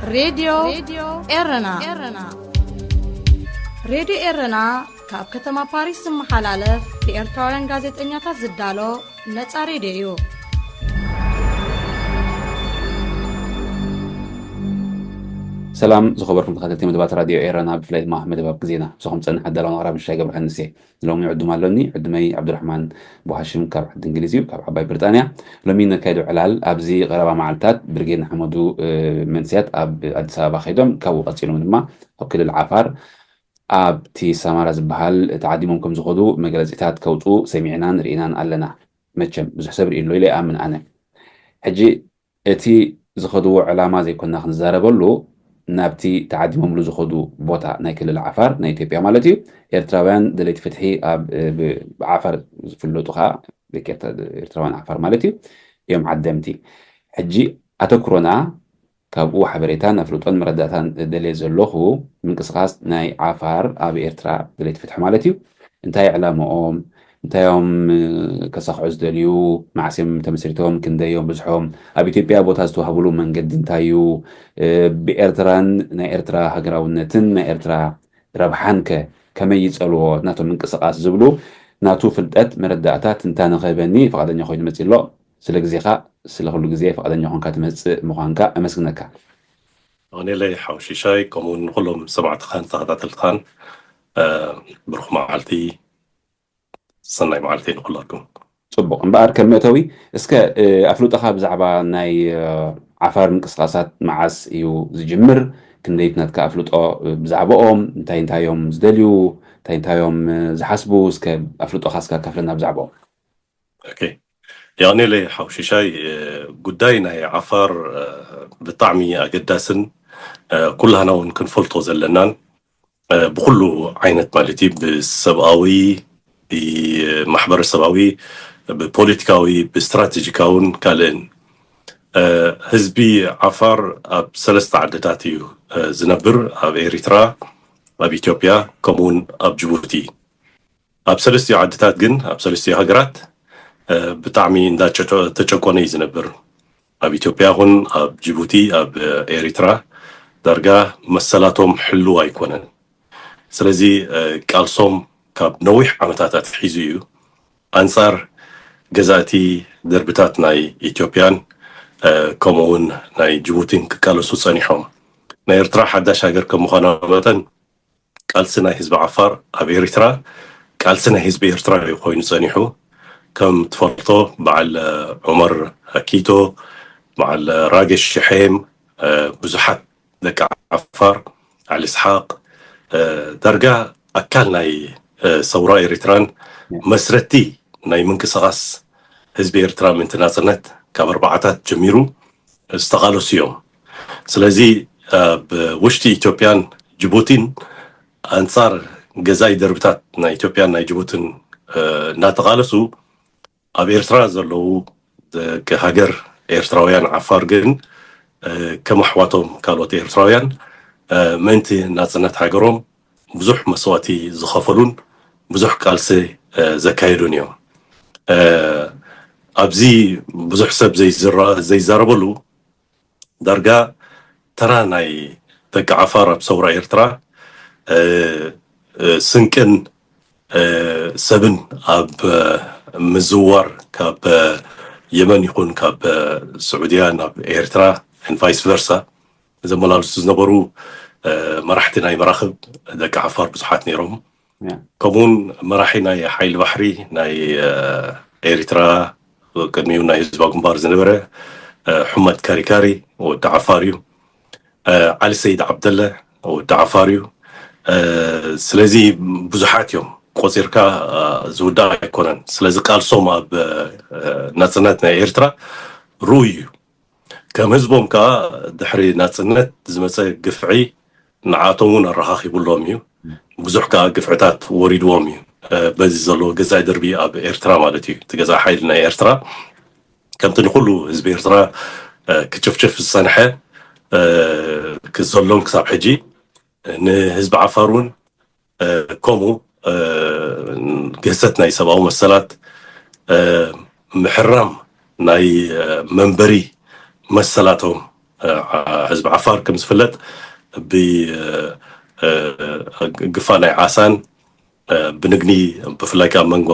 ሬድዮ ኤረና። ሬድዮ ኤረና ካብ ከተማ ፓሪስ ዝመሓላለፍ ብኤርትራውያን ጋዜጠኛታት ዝዳሎ ነጻ ሬድዮ እዩ። ሰላም ዝኸበርኩም ተኸታተልቲ መደባት ራድዮ ኤረና፣ ብፍላይ ድማ መደባት ግዜና። ምሳኹም ዝጸንሕ ኣዳላውን ኣቕራብን ሽሻይ ገብረሃንስ እየ። ሎሚ ዕዱም ኣሎኒ። ዕዱመይ ዓብዱራሕማን ቡሃሽም ካብ ዓዲ እንግሊዝ እዩ፣ ካብ ዓባይ ብሪጣንያ። ሎሚ ነካይዶ ዕላል ኣብዚ ቀረባ መዓልታት ብርጌድ ንሓመዱ፣ እ፣ መንስያት ኣብ ኣዲስ ኣበባ ከይዶም፣ ካብኡ ቀጺሎም ድማ ኣብ ክልል ዓፋር ኣብቲ ሰማራ ዝበሃል ተዓዲሞም ከም ዝኸዱ መግለጺታት ከውጽኡ ሰሚዕናን ርኢናን ኣለና። መቸም ብዙሕ ሰብ ርኢ ኣሎ ኢለ ይኣምን ኣነ። ሕጂ እቲ ዝኸድዎ ዕላማ ዘይኮንና ክንዛረበሉ፣ ናብቲ ተዓዲሞምሉ ዝኸዱ ቦታ ናይ ክልል ዓፋር ናይ ኢትዮጵያ ማለት እዩ። ኤርትራውያን ደለይቲ ፍትሒ ኣብ፣ ብ-፣ ብዓፋር ዝፍለጡ ከዓ ደቂ ኤርትራ-፣ ኤርትራውያን ዓፋር ማለት እዩ፣ እዮም ዓደምቲ። ሕጂ ኣተኩሮና ካብኡ ሓበሬታን ኣፍልጦን መረዳእታን ደልየ ዘለኹ፣ ምንቅስቃስ ናይ ዓፋር ኣብ ኤርትራ ደለይቲ ፍትሒ ማለት እዩ። እንታይ ዕላምኦም፣ እንታይ እዮም፣ እ፣ ከሳኽዑ ዝደልዩ፣ መዓስ እዮም ተመስሪቶም፣ ክንደይ እዮም ብዝሖም፣ ኣብ ኢትዮጵያ ቦታ ዝተዋህብሉ መንገዲ እንታይ እዩ፣ እ፣ ብኤርትራን ናይ ኤርትራ ሃገራውነትን ናይ ኤርትራ ረብሓን ከ ከመይ ይጸልዎ ናቶም ምንቅስቃስ ዝብሉ ናቱ ፍልጠት መረዳእታ ትንታነ ክህበኒ ፍቓደኛ ኮይኑ መጺእ ኣሎ። ስለ ግዜኻ፣ ስለ ኩሉ ግዜ ፍቓደኛ ኮንካ ትመጽእ ምዃንካ ኣመስግነካ። ኣቕኔለይ ሓው ሽሻይ፣ ከምኡ እውን ንኩሎም ሰማዕትኻን ተኸታተልትኻን፣ እ፣ ብሩኽ መዓልቲ፣ ሰናይ መዓልቲ ንኩላትኩም። ጽቡቕ። እምበኣር ከም መእተዊ እስከ፣ እ፣ ኣፍልጦኻ ብዛዕባ ናይ፣ እ፣ ዓፋር ምንቅስቃሳት መዓስ እዩ ዝጅምር? ክንደይ ናትካ ኣፍልጦ፣ እ፣ ብዛዕባኦም፣ እንታይ እንታይ እዮም ዝደልዩ፣ እንታይ እንታይ እዮም፣ እ፣ ዝሓስቡ? እስከ ኣፍልጦኻ እስከ ኣካፍለና ብዛዕባኦም። ኦኬ። የቐኔለይ ሓው ሽሻይ፣ እ፣ ጉዳይ ናይ ዓፋር፣ እ፣ ብጣዕሚ ኣገዳስን፣ እ፣ ኩላህና እውን ክንፈልጦ ዘለናን፣ እ፣ ብኩሉ ዓይነት ማለት እዩ፣ ብሰብኣዊ፣ ብማሕበረሰባዊ፣ ብፖለቲካዊ፣ ብስትራቴጂካውን ካልእን። እ፣ ህዝቢ ዓፋር ኣብ ሰለስተ ዓድታት እዩ፣ እ፣ ዝነብር፣ ኣብ ኤሪትራ፣ ኣብ ኢትዮጵያ፣ ከምኡውን ኣብ ጅቡቲ። ኣብ ሰለስቲኡ ዓድታት ግን፣ ኣብ ሰለስቲኡ ሃገራት፣ እ፣ ብጣዕሚ እንዳጨጨ-፣ ተጨቆነ እዩ ዝነብር። ኣብ ኢትዮጵያ ይኹን ኣብ ጅቡቲ፣ ኣብ ኤሪትራ ዳርጋ መሰላቶም ሕሉው ኣይኮነን። ስለዚ፣ እ፣ ቃልሶም ካብ ነዊሕ ዓመታት ኣትሒዙ እዩ ኣንጻር ገዛእቲ ደርብታት ናይ ኢትዮጵያን፣ እ፣ ከምኡውን ናይ ጅቡቲን ክቃለሱ ጸኒሖም። ናይ ኤርትራ ሓዳሽ ሃገር ከም ምዃና መጠን፣ ቃልሲ ናይ ህዝቢ ዓፋር ኣብ ኤሪትራ ቃልሲ ናይ ህዝቢ ኤርትራ እዩ ኮይኑ ጸኒሑ። ከም ትፈልጦ፣ በዓል ዑመር ኣኪቶ፣ በዓል ራጌሽ ሽሐም፣ እ፣ ብዙሓት ደቂ ዓፋር፣ ዓሊ እስሓቅ፣ እ፣ ዳርጋ ኣካል ናይ፣ እ፣ ሰውራ ኤሪትራን መስረቲ ናይ ምንቅስቃስ ህዝቢ ኤርትራ ምእንቲ ናጽነት ካብ ኣርባዓታት ጀሚሩ ዝተቓለሱ እዮም። ስለዚ ኣብ ውሽጢ ኢትዮጵያን ጅቡቲን ኣንጻር ገዛኢ ደርብታት ናይ ኢትዮጵያን ናይ ጅቡትን፣ እ፣ እናተቓለሱ፣ ኣብ ኤርትራ ዘለዉ ደቂ ሃገር ኤርትራውያን ዓፋር ግን፣ እ፣ ከም ኣሕዋቶም ካልኦት ኤርትራውያን፣ እ፣ ምእንቲ ናጽነት ሃገሮም ብዙሕ መስዋእቲ ዝኸፈሉን ብዙሕ ቃልሲ፣ እ፣ ዘካየዱን እዮም። እ፣ ኣብዚ ብዙሕ ሰብ ዘይዝራ-፣ ዘይዛረበሉ ዳርጋ ተራ ናይ ደቂ ዓፋር ኣብ ሰውራ ኤርትራ፣ እ፣ እ፣ ስንቅን፣ እ፣ ሰብን ኣብ፣ እ፣ ምዝውዋር ካብ፣ እ፣ የመን ይኹን ካብ፣ እ፣ ስዑድያ ናብ ኤርትራ and vice versa ዘመላልሱ ዝነበሩ፣ እ፣ መራሕቲ ናይ መራኽብ ደቂ ዓፋር ብዙሓት ነይሮም። ያ። ከምኡውን መራሒ ናይ ሓይሊ ባሕሪ ናይ፣ እ፣ ኤሪትራ ቅድሚኡ ናይ ህዝባዊ ግንባር ዝነበረ፣ እ፣ ሑመድ ካሪካሪ ወዲ ዓፋር እዩ። እ፣ ዓሊ ሰይድ ዓብደለ ወዲ ዓፋር እዩ። እ፣ ስለዚ ብዙሓት እዮም፣ ቆጺርካ፣ እ፣ ዝውዳእ ኣይኮነን። ስለዚ ቃልሶም ኣብ፣ እ፣ ናጽነት ናይ ኤርትራ ርኡይ እዩ። ከም ህዝቦም ከኣ ድሕሪ ናጽነት ዝመጸ ግፍዒ ንዓቶም እውን ኣረኻኺቡሎም እዩ። ብዙሕ ከኣ ግፍዕታት ወሪድዎም እዩ። እ፣ በዚ ዘሎ ገዛኢ ደርቢ ኣብ ኤርትራ ማለት እዩ። እቲ ገዛኢ ሓይሊ ናይ ኤርትራ ከምቲ ንኹሉ ህዝቢ ኤርትራ፣ እ፣ ክጭፍጭፍ ዝጸንሐ፣ እ፣ ክዘሎም ክሳብ ሕጂ ንህዝቢ ዓፋር እውን፣ እ፣ ከምኡ፣ እ፣ ግህሰት ናይ ሰብኣዊ መሰላት፣ እ፣ ምሕራም ናይ፣ እ፣ መንበሪ መሰላቶም፣ ህዝቢ ዓፋር ከም ዝፍለጥ ብግፋ ናይ ዓሳን ብንግዲ ብፍላይ ካብ መንጎ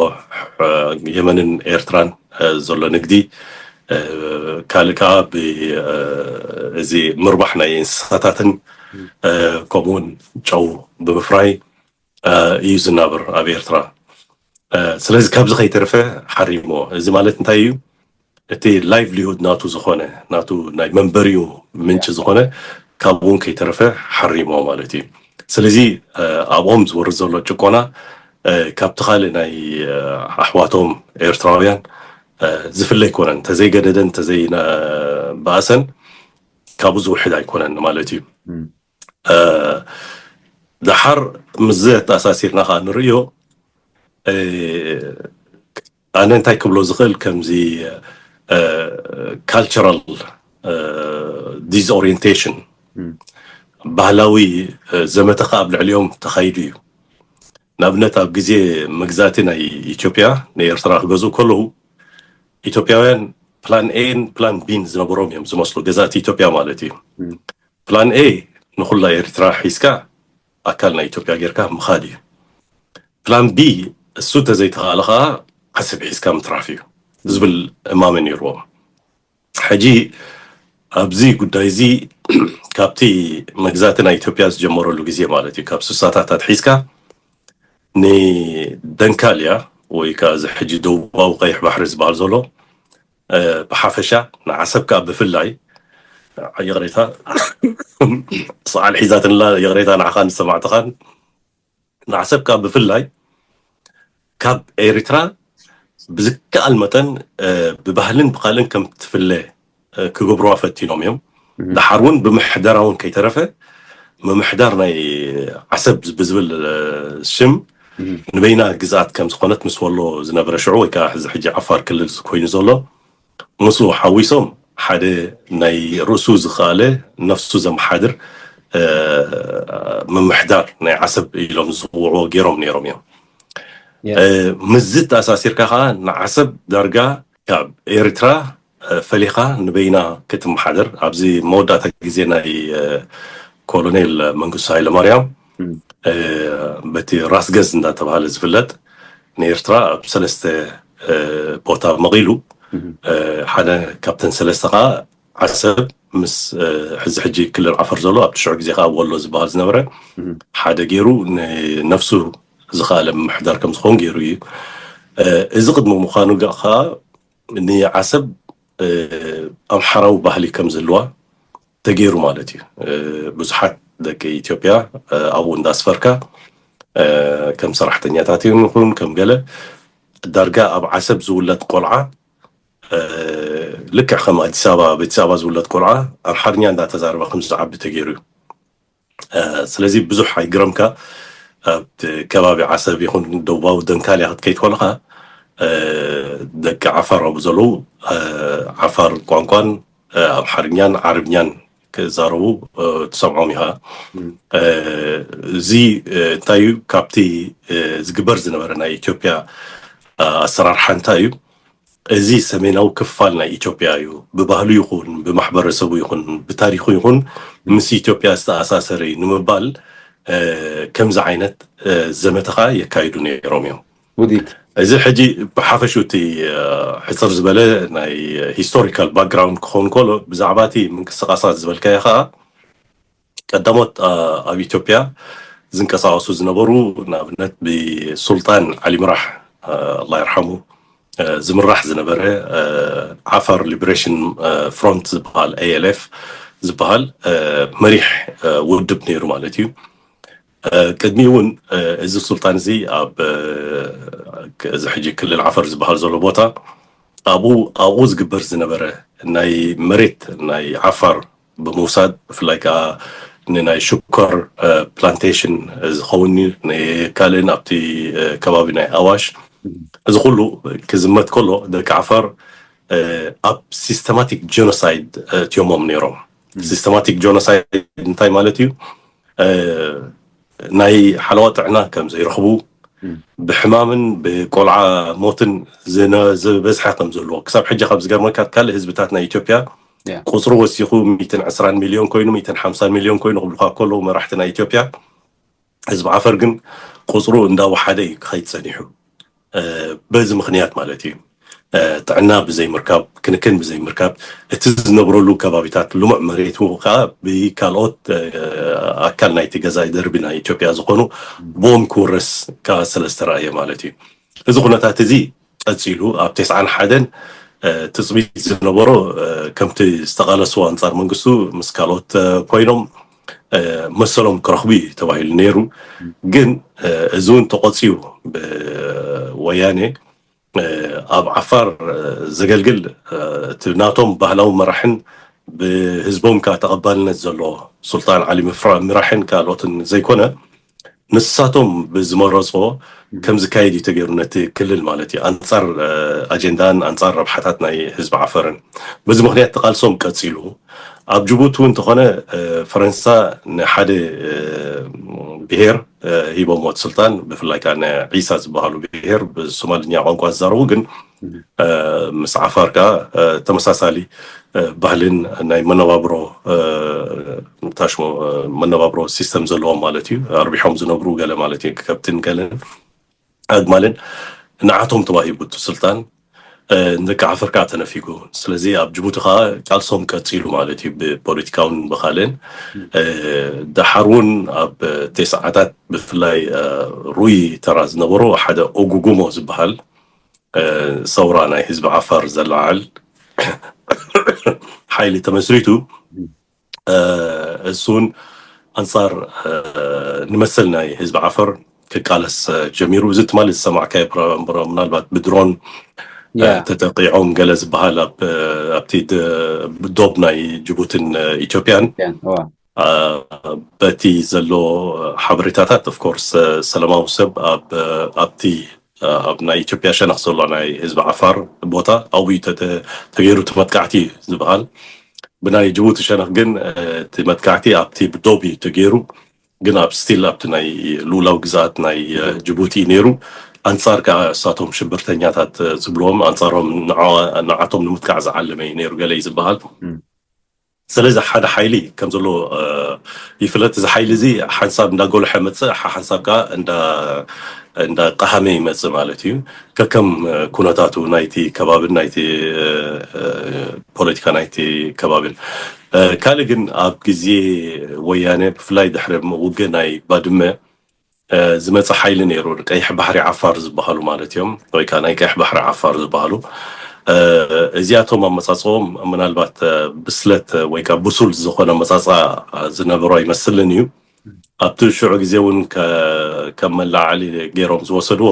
የመንን ኤርትራን ዘሎ ንግዲ ካልእ ከዓ ብእዚ ምርባሕ ናይ እንስሳታትን ከምኡውን ጨው ብምፍራይ እዩ ዝናብር ኣብ ኤርትራ። ስለዚ ካብዚ ከይተርፈ ሓሪሞ። እዚ ማለት እንታይ እዩ? እቲ ላይቭሊሁድ ናቱ ዝኾነ ናቱ ናይ መንበሪኡ ምንጭ ዝኾነ ካብኡ እውን ከይተረፈ ሓሪሞ ማለት እዩ። ስለዚ ኣብኦም ዝወርድ ዘሎ ጭቆና ካብቲ ካልእ ናይ ኣሕዋቶም ኤርትራውያን ዝፍለ ኣይኮነን። እንተዘይገደደን እንተዘይበኣሰን ካብኡ ዝውሕድ ኣይኮነን ማለት እዩ። ደሓር ምስዚ ኣተኣሳሲርና ከዓ ንርእዮ። ኣነ እንታይ ክብሎ ዝኽእል ከምዚ ካልቸራል ዲስኦሪንቴሽን ባህላዊ ዘመተ ከዓ ኣብ ልዕሊኦም ተኻይዱ እዩ። ንኣብነት ኣብ ግዜ መግዛእቲ ናይ ኢትዮጵያ ንኤርትራ ክገዝኡ ከለዉ ኢትዮጵያውያን ፕላን ኤን ፕላን ቢን ዝነበሮም እዮም ዝመስሉ ገዛእቲ ኢትዮጵያ ማለት እዩ። ፕላን ኤ ንኩላ ኤርትራ ሒዝካ ኣካል ናይ ኢትዮጵያ ጌርካ ምኻድ እዩ። ፕላን ቢ እሱ ተዘይተኻእለ ከዓ ዓሰብ ሒዝካ ምትራፍ እዩ ዝብል እማመ ነይርዎም። ሕጂ ኣብዚ ጉዳይ እዚ ካብቲ መግዛእቲ ናይ ኢትዮጵያ ዝጀመረሉ ግዜ ማለት እዩ ካብ ስሳታት ኣትሒዝካ ንደንካልያ ወይ ከዓ እዚ ሕጂ ደቡባዊ ቀይሕ ባሕሪ ዝበሃል ዘሎ ብሓፈሻ ንዓሰብ ከዓ ብፍላይ ይቕሬታ ሰዓል ሒዛትንላ ይቕሬታ ንዓኻን ዝሰማዕትኻን ንዓሰብ ከዓ ብፍላይ ካብ ኤርትራ ብዝከኣል መጠን ብባህልን ብካልእን ከም ትፍለ ክገብርዋ ፈቲኖም እዮም። ደሓር እውን ብምሕደራ እውን ከይተረፈ ምምሕዳር ናይ ዓሰብ ብዝብል ሽም ንበይና ግዝኣት ከም ዝኾነት ምስ ወሎ ዝነበረ ሽዑ ወይ ከዓ እዚ ሕጂ ዓፋር ክልል ኮይኑ ዘሎ ምስኡ ሓዊሶም ሓደ ናይ ርእሱ ዝኸኣለ ነፍሱ ዘመሓድር ምምሕዳር ናይ ዓሰብ ኢሎም ዝፅውዕዎ ገይሮም ነይሮም እዮም። ምስዚ ተኣሳሲርካ ከዓ ንዓሰብ ዳርጋ ካብ ኤርትራ ፈሊኻ ንበይና ክትመሓደር ኣብዚ መወዳእታ ግዜ ናይ ኮሎኔል መንግስቱ ሃይለማርያም በቲ ራስ ገዝ እንዳተባሃለ ዝፍለጥ ንኤርትራ ኣብ ሰለስተ ቦታ መቒሉ ሓደ ካብተን ሰለስተ ከዓ ዓሰብ ምስ ሕዚ ሕጂ ክልል ዓፈር ዘሎ ኣብ ትሽዑ ግዜ ከዓ ወሎ ዝበሃል ዝነበረ ሓደ ገይሩ ንነፍሱ ዝኸኣለ ምምሕዳር ከም ዝኸውን ገይሩ እዩ። እዚ ቅድሚ ምዃኑ ከዓ ንዓሰብ ኣምሓራዊ ባህሊ ከም ዝህልዋ ተገይሩ ማለት እዩ። ብዙሓት ደቂ ኢትዮጵያ ኣብኡ እንዳስፈርካ ከም ሰራሕተኛታት ይኹን ከም ገለ ዳርጋ ኣብ ዓሰብ ዝውለድ ቆልዓ ልክዕ ከም ኣዲስ ኣበባ ኣብ ኣዲስ ኣበባ ዝውለድ ቆልዓ ኣምሓርኛ እንዳተዛረበ ከም ዝዓቢ ተገይሩ እዩ። ስለዚ ብዙሕ ኣይግረምካ ኣብ ከባቢ ዓሰብ ይኹን ደቡባዊ ደንካልያ ክትከይድ ከለካ ደቂ ዓፋር ኣብ ዘለዉ ዓፋር ቋንቋን ኣምሓርኛን ዓረብኛን ክዛረቡ ትሰምዖም ኢኻ። እዚ እንታይ እዩ ካብቲ ዝግበር ዝነበረ ናይ ኢትዮጵያ ኣሰራርሓ እንታይ እዩ? እዚ ሰሜናዊ ክፋል ናይ ኢትዮጵያ እዩ፣ ብባህሉ ይኹን ብማሕበረሰቡ ይኹን ብታሪኹ ይኹን ምስ ኢትዮጵያ ዝተኣሳሰረ እዩ ንምባል ከምዚ ዓይነት ዘመተ ከዓ የካይዱ ነይሮም እዮም። ውዲት እዚ ሕጂ ብሓፈሹ እቲ ሕፅር ዝበለ ናይ ሂስቶሪካል ባክግራውንድ ክኸውን ከሎ ብዛዕባ እቲ ምንቅስቃሳት ዝበልካዮ ከዓ ቀዳሞት ኣብ ኢትዮጵያ ዝንቀሳቀሱ ዝነበሩ ንኣብነት ብሱልጣን ዓሊ ምራሕ ኣላ ይርሓሙ ዝምራሕ ዝነበረ ዓፋር ሊብሬሽን ፍሮንት ዝበሃል ኤኤልኤፍ ዝበሃል መሪሕ ውድብ ነይሩ ማለት እዩ። ቅድሚ እውን እዚ ሱልጣን እዚ ኣብ እዚ ሕጂ ክልል ዓፈር ዝበሃል ዘሎ ቦታ ኣብኡ ኣብኡ ዝግበር ዝነበረ ናይ መሬት ናይ ዓፋር ብምውሳድ ብፍላይ ከዓ ንናይ ሽኮር ፕላንቴሽን ዝኸውን ካልእን ኣብቲ ከባቢ ናይ ኣዋሽ እዚ ኩሉ ክዝመት ከሎ ደቂ ዓፋር ኣብ ሲስተማቲክ ጀኖሳይድ እትዮሞም ነይሮም። ሲስተማቲክ ጀኖሳይድ እንታይ ማለት እዩ? ናይ ሓለዋ ጥዕና ከም ዘይረኽቡ ብሕማምን ብቆልዓ ሞትን ዝበዝሐ ከም ዘለዎ ክሳብ ሕጂ ካብ ዝገርመካ ካልእ ህዝብታት ናይ ኢትዮጵያ ቁፅሩ ወሲኹ ሚእትን ዕስራን ሚልዮን ኮይኑ፣ ሚእትን ሓምሳን ሚልዮን ኮይኑ ክብሉካ ከለዉ መራሕቲ ናይ ኢትዮጵያ፣ ህዝቢ ዓፈር ግን ቁፅሩ እንዳወሓደ እዩ ክኸይድ ፀኒሑ። በዚ ምኽንያት ማለት እዩ፣ ጥዕና ብዘይምርካብ፣ ክንክን ብዘይምርካብ፣ እቲ ዝነብረሉ ከባቢታት፣ ልሙዕ መሬቱ ከዓ ብካልኦት ኣካል ናይቲ ገዛኢ ደርቢ ናይ ኢትዮጵያ ዝኾኑ ብኦም ክውረስ ከዓ ስለዝተረኣየ ማለት እዩ። እዚ ኩነታት እዚ ቀፂሉ ኣብ ተስዓን ሓደን ትፅቢት ዝነበሮ፣ ከምቲ ዝተቓለሱ ኣንፃር መንግስቱ ምስ ካልኦት ኮይኖም መሰሎም ክረኽቡ እዩ ተባሂሉ ነይሩ። ግን እዚ እውን ተቆፅዩ ብወያኔ፣ ኣብ ዓፋር ዘገልግል እቲ ናቶም ባህላዊ መራሕን ብህዝቦም ከዓ ተቐባልነት ዘለዎ ሱልጣን ዓሊ ምፍራ-፣ ምራሕን ካልኦትን ዘይኮነ፣ ንሳቶም ብዝመረፅዎ ከም ዝካየድ እዩ ተገይሩ ነቲ ክልል ማለት እዩ፣ ኣንፃር ኣጀንዳን ኣንፃር ረብሓታት ናይ ህዝቢ ዓፈርን። በዚ ምኽንያት ተቃልሶም ቀፂሉ። ኣብ ጅቡቲ እውን እንተኾነ ፈረንሳ ንሓደ ብሄር ሂቦምዎ እቲ ስልጣን፣ ብፍላይ ከዓ ንዒሳ ዝበሃሉ ብሄር፣ ብሶማልኛ ቋንቋ ዝዛረቡ ግን ምስ ዓፋር ከዓ ተመሳሳሊ ባህልን ናይ መነባብሮ ታሽሞ መነባብሮ ሲስተም ዘለዎም ማለት እዩ፣ ኣርቢሖም ዝነብሩ ገለ ማለት እዩ፣ ከብትን ገለን ኣግማልን ንዓቶም ተዋሂቡ እቲ ስልጣን። ንደቂ ዓፈር ከዓ ተነፊጉ። ስለዚ ኣብ ጅቡቲ ከዓ ቃልሶም ቀፂሉ ማለት እዩ፣ ብፖለቲካውን ብካልእን። ደሓር እውን ኣብ ተስዓታት ብፍላይ ሩይ ተራ ዝነበሮ ሓደ ኦጉጉሞ ዝበሃል ሰውራ ናይ ህዝቢ ዓፋር ዘለዓል ሓይሊ ተመስሪቱ። እሱን ኣንፃር ንመሰል ናይ ህዝቢ ዓፈር ክቃለስ ጀሚሩ። እዚ ትማሊ ዝሰማዕካዮ ፕሮግራም ምናልባት ብድሮን ተጠቂዖም ገለ ዝበሃል ኣብቲ ዶብ ናይ ጅቡትን ኢትዮጵያን በቲ ዘሎ ሓበሬታታት ኦፍኮርስ ሰላማዊ ሰብ ኣብቲ ኣብ ናይ ኢትዮጵያ ሸነኽ ዘሎ ናይ ህዝቢ ዓፋር ቦታ ኣብኡ ተገይሩ እቲ መጥቃዕቲ ዝበሃል። ብናይ ጅቡቲ ሸነኽ ግን እቲ መጥቃዕቲ ኣብቲ ብዶብ እዩ ተገይሩ። ግን ኣብ ስቲል ኣብቲ ናይ ልኡላዊ ግዝኣት ናይ ጅቡቲ እዩ ነይሩ። ኣንፃር ከዓ እሳቶም ሽብርተኛታት ዝብልዎም ኣንፃሮም ንዓቶም ንምጥቃዕ ዝዓለመ እዩ ነይሩ ገለ እዩ ዝበሃል። ስለዚ ሓደ ሓይሊ ከም ዘሎ ይፍለጥ። እዚ ሓይሊ እዚ ሓንሳብ እንዳጎልሐ መፅእ፣ ሓንሳብ ከዓ እንዳቀሃመ ይመፅእ ማለት እዩ። ከከም ኩነታቱ ናይቲ ከባብን ናይቲ ፖለቲካ ናይቲ ከባብን። ካልእ ግን ኣብ ግዜ ወያነ ብፍላይ ድሕሪ ውግእ ናይ ባድመ ዝመፀ ሓይሊ ነይሩ፣ ቀይሕ ባሕሪ ዓፋር ዝበሃሉ ማለት እዮም፣ ወይ ከዓ ናይ ቀይሕ ባሕሪ ዓፋር ዝበሃሉ። እዚኣቶም ኣመፃፅኦም ምናልባት ብስለት ወይ ከዓ ብሱል ዝኾነ መፃፃ ዝነበሮ ኣይመስልን እዩ። ኣብቲ ሽዑ ግዜ እውን ከም መላዓሊ ገይሮም ዝወሰድዎ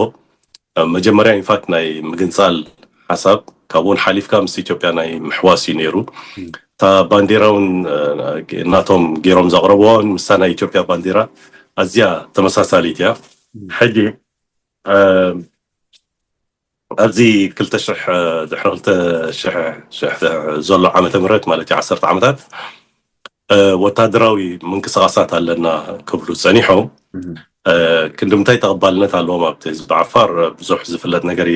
መጀመርያ ኢንፋክት ናይ ምግንፃል ሓሳብ ካብኡን ሓሊፍካ ምስ ኢትዮጵያ ናይ ምሕዋስ እዩ ነይሩ። እታ ባንዴራ እውን ናቶም ገይሮም ዘቕረብዋን ምስታ ናይ ኢትዮጵያ ባንዴራ ኣዝያ ተመሳሳሊት እያ። ሕጂ ኣብዚ ክልተ ሽሕ ድሕሪ ክልተ ሽሕ ዘሎ ዓመተ ምህረት ማለት እዩ፣ ዓሰርተ ዓመታት ወታደራዊ ምንቅስቃሳት ኣለና ክብሉ ፀኒሖም። ክንዲ ምንታይ ተቐባልነት ኣለዎም ኣብቲ ህዝቢ ዓፋር ብዙሕ ዝፍለጥ ነገር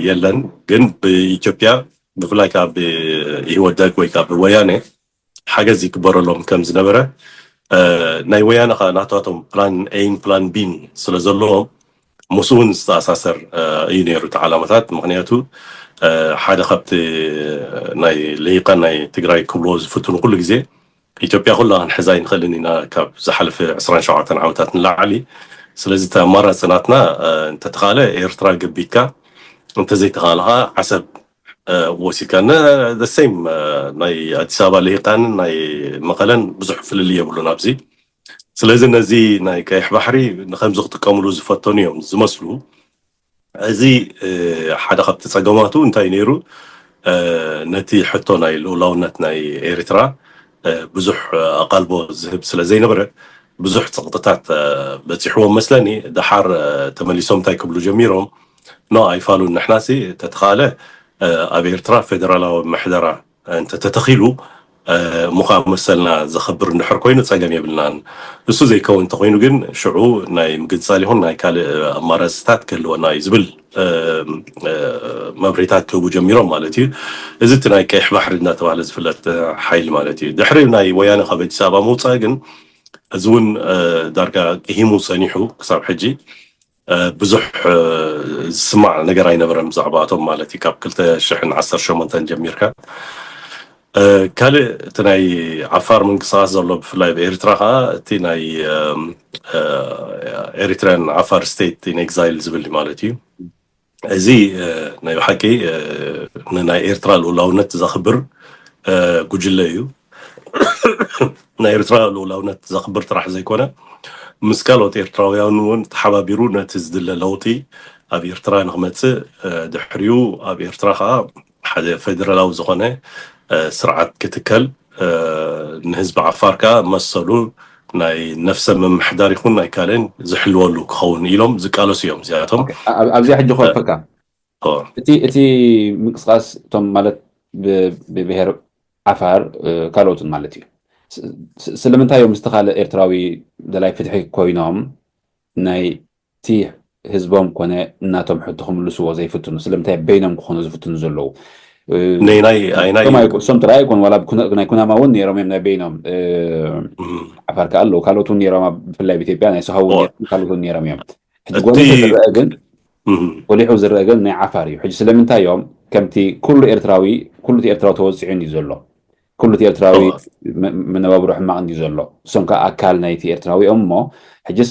የለን። ግን ብኢትዮጵያ ብፍላይ ከዓ ብኢህወደግ ወይ ከዓ ብወያነ ሓገዝ ይግበረሎም ከም ዝነበረ፣ ናይ ወያነ ከዓ ናታቶም ፕላን ኤን ፕላን ቢን ስለ ዘለዎም ምስኡ እውን ዝተኣሳሰር እዩ ነይሩ እቲ ዓላማታት። ምክንያቱ ሓደ ካብቲ ናይ ልሂቃን ናይ ትግራይ ክብልዎ ዝፍትኑ ኩሉ ግዜ ኢትዮጵያ ኩላ ክንሕዛ ኣይንኽእልን ኢና ካብ ዝሓለፈ ዕስራን ሸውዓተን ዓመታት ንላዕሊ። ስለዚ እቲ ኣማራፂ ናትና እንተተኻለ ኤርትራ ገቢትካ እንተዘይተኻለ ከዓ ዓሰብ ወሲድካ ነ ሴም ናይ ኣዲስ ኣበባ ልሂቃንን ናይ መቐለን ብዙሕ ፍልልይ የብሉን ኣብዚ። ስለዚ ነዚ ናይ ቀይሕ ባሕሪ ንከምዚ ክጥቀምሉ ዝፈተኑ እዮም ዝመስሉ። እዚ ሓደ ካብቲ ፀገማቱ እንታይ ነይሩ፣ ነቲ ሕቶ ናይ ልኡላውነት ናይ ኤርትራ ብዙሕ ኣቓልቦ ዝህብ ስለ ዘይነበረ ብዙሕ ፀቕጥታት በፂሕዎም መስለኒ። ደሓር ተመሊሶም እንታይ ክብሉ ጀሚሮም፣ ኖ ኣይፋሉን፣ ንሕናሲ ተተኻለ ኣብ ኤርትራ ፌደራላዊ ምሕደራ እንተተተኺሉ እሞ ከዓ መሰልና ዘኽብር እንድሕር ኮይኑ ጸገም የብልናን። እሱ ዘይከውን እንተኮይኑ ግን ሽዑ ናይ ምግንጻል ይኹን ናይ ካልእ ኣማራፅታት ክህልወና እዩ ዝብል መብሬታት ክህቡ ጀሚሮም ማለት እዩ። እዚ እቲ ናይ ቀይሕ ባሕሪ እናተባህለ ዝፍለጥ ሓይሊ ማለት እዩ። ድሕሪ ናይ ወያነ ካብ ኣዲስ ኣበባ ምውፃእ ግን እዚ እውን ዳርጋ ቅሂሙ ጸኒሑ ክሳብ ሕጂ ብዙሕ ዝስማዕ ነገር ኣይነበረን ብዛዕባቶም ማለት እዩ። ካብ ክልተ ሽሕን ዓሰርተ ሸሞንተን ጀሚርካ ካልእ እቲ ናይ ዓፋር ምንቅስቃስ ዘሎ ብፍላይ ኣብ ኤርትራ ከዓ እቲ ናይ ኤሪትሪያን ዓፋር ስቴት ኢን ኤግዛይል ዝብል ማለት እዩ። እዚ ናይ ብሓቂ ንናይ ኤርትራ ልኡላውነት ዘኽብር ጉጅለ እዩ። ናይ ኤርትራ ልኡላውነት ዘኽብር ጥራሕ ዘይኮነ ምስ ካልኦት ኤርትራውያን እውን ተሓባቢሩ ነቲ ዝድለ ለውጢ ኣብ ኤርትራ ንክመፅእ ድሕሪኡ ኣብ ኤርትራ ከዓ ሓደ ፌደራላዊ ዝኾነ ስርዓት ክትከል ንህዝቢ ዓፋር ከዓ መሰሉ ናይ ነፍሰ ምምሕዳር ይኹን ናይ ካልእን ዝሕልወሉ ክኸውን ኢሎም ዝቃለሱ እዮም እዚኣቶም። ኣብዚኣ ሕጂ ክወፈካ እቲ እቲ ምንቅስቃስ እቶም ማለት ብብሄር ዓፋር ካልኦትን ማለት እዩ። ስለምንታይ እዮም ምስቲ ካልእ ኤርትራዊ ደላይ ፍትሒ ኮይኖም ናይ እቲ ህዝቦም ኮነ እናቶም ሕቶ ክምልስዎ ዘይፍትኑ? ስለምንታይ በይኖም ክኾኑ ዝፍትኑ ዘለዉ? ነይናይ ኣይናይ እሶም ጥራይ ኣይኮን ዋላ ናይ ኩናማ እውን ነይሮም እዮም ናይ በይኖም። ዓፋር ከ ኣለዉ ካልኦት እውን ነይሮም ብፍላይ ኣብ ኢትዮጵያ ናይ ሰሃው ካልኦት እውን ነይሮም እዮም። ሕጂ ጎሊሑ ዝረአ ግን ጎሊሑ ዝረአ ግን ናይ ዓፋር እዩ። ሕጂ ስለምንታይ እዮም ከምቲ ኩሉ ኤርትራዊ ኩሉ ኤርትራዊ ተወፂዑ እንዲ ዘሎ ኩሉ እቲ ኤርትራዊ መነባብሮ ሕማቕ እንዲ ዘሎ እሶም ከዓ ኣካል ናይቲ ኤርትራዊ እዮም እሞ ሕጅስ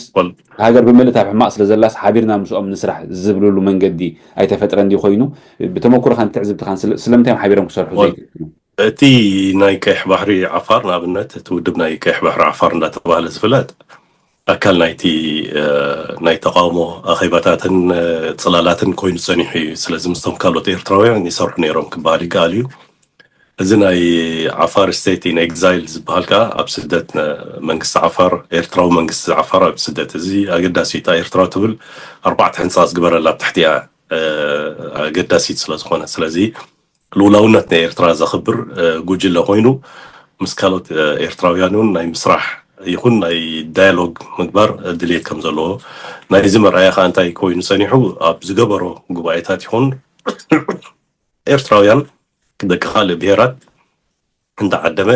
ሃገር ብምልእት ኣብ ሕማቕ ስለ ዘላስ ሓቢርና ምስኦም ንስራሕ ዝብልሉ መንገዲ ኣይተፈጥረ እንዲ ኮይኑ ብተመኩሮኻን ትዕዝብትኻን ስለምንታይ እዮም ሓቢሮም ክሰርሑ ዘይትእሉ? እቲ ናይ ቀይሕ ባሕሪ ዓፋር ንኣብነት እቲ ውድብ ናይ ቀይሕ ባሕሪ ዓፋር እንዳተባሃለ ዝፍለጥ ኣካል ናይቲ ናይ ተቃውሞ ኣኼባታትን ፅላላትን ኮይኑ ፀኒሑ እዩ። ስለዚ ምስቶም ካልኦት ኤርትራውያን ይሰርሑ ነይሮም ክበሃል ይከኣል እዩ። እዚ ናይ ዓፋር ስቴት ኢን ኤግዛይል ዝበሃል ከዓ ኣብ ስደት መንግስቲ ዓፋር ኤርትራዊ መንግስቲ ዓፋር ኣብ ስደት እዚ ኣገዳሲ እታ ኤርትራ ትብል ኣርባዕተ ሕንፃ ዝግበረላ ኣብ ትሕቲያ ኣገዳሲት ስለዝኾነ ስለዚ ልኡላውነት ናይ ኤርትራ ዘኽብር ጉጅለ ኮይኑ ምስ ካልኦት ኤርትራውያን እውን ናይ ምስራሕ ይኹን ናይ ዳያሎግ ምግባር ድልየት ከም ዘለዎ ናይዚ መርኣያ ከዓ እንታይ ኮይኑ ጸኒሑ ኣብ ዝገበሮ ጉባኤታት ይኹን ኤርትራውያን ደቂ ካልእ ብሄራት እንዳዓደመ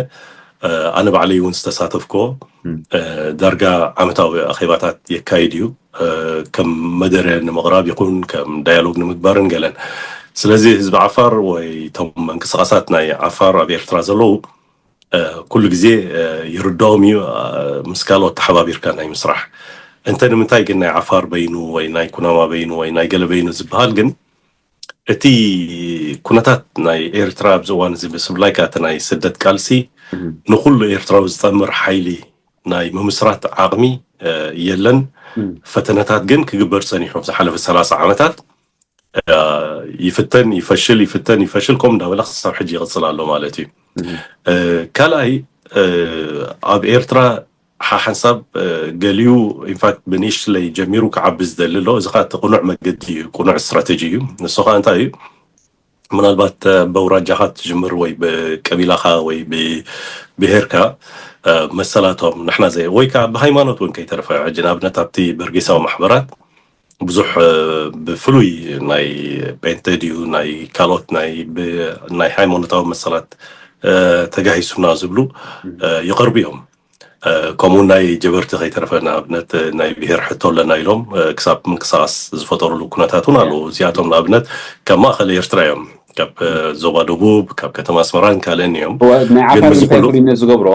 ኣነ ባዕለይ እውን ዝተሳተፍኮ ዳርጋ ዓመታዊ ኣኼባታት የካይድ እዩ ከም መደረ ንምቕራብ ይኹን ከም ዳያሎግ ንምግባርን ገለን ስለዚ ህዝቢ ዓፋር ወይ ቶም መንቅስቃሳት ናይ ዓፋር ኣብ ኤርትራ ዘለዉ ኩሉ ግዜ ይርድኦም እዩ ምስ ካልኦት ተሓባቢርካ ናይ ምስራሕ እንተ ንምንታይ ግን ናይ ዓፋር በይኑ ወይ ናይ ኩናማ በይኑ ወይ ናይ ገለ በይኑ ዝበሃል ግን እቲ ኩነታት ናይ ኤርትራ ኣብዚ እዋን እዚ ብስብላይ ከዓ እቲ ናይ ስደት ቃልሲ ንኩሉ ኤርትራዊ ዝጠምር ሓይሊ ናይ ምምስራት ዓቕሚ የለን። ፈተነታት ግን ክግበር ጸኒሑ ዝሓለፈ ሰላሳ ዓመታት ይፍተን ይፈሽል ይፍተን ይፈሽል ከም እንዳበለ ክሳብ ሕጂ ይቕፅል ኣሎ ማለት እዩ። ካልኣይ ኣብ ኤርትራ ሓሓንሳብ ገሊኡ ኢንፋክት ብንእሽትለይ ጀሚሩ ክዓቢ ዝደሊ ኣሎ። እዚ ከዓ እቲ ቅኑዕ መገዲ እዩ፣ ቅኑዕ ስትራተጂ እዩ። ንሱ ከዓ እንታይ እዩ? ምናልባት በውራጃኻ ትጅምር ወይ ብቀቢላኻ ወይ ብብሄርካ መሰላቶም ንሕና ዘይ ወይ ከዓ ብሃይማኖት እውን ከይተረፈ ሕጂ ንኣብነት ኣብቲ በርጌሳዊ ማሕበራት ብዙሕ ብፍሉይ ናይ ጴንጤ ድዩ ናይ ካልኦት ናይ ሃይማኖታዊ መሰላት ተጋሂሱና ዝብሉ ይቐርቡ እዮም። ከምኡ ናይ ጀበርቲ ከይተረፈ ንኣብነት ናይ ብሄር ሕቶ ኣለና ኢሎም ክሳብ ምንቅስቃስ ዝፈጠሩሉ ኩነታት እውን ኣለዉ። እዚኣቶም ንኣብነት ካብ ማእኸል ኤርትራ እዮም፣ ካብ ዞባ ደቡብ፣ ካብ ከተማ ኣስመራን ካልእን እዮም። ናይ ዓፋር እንታይ ፍሉይነት ዝገብሮ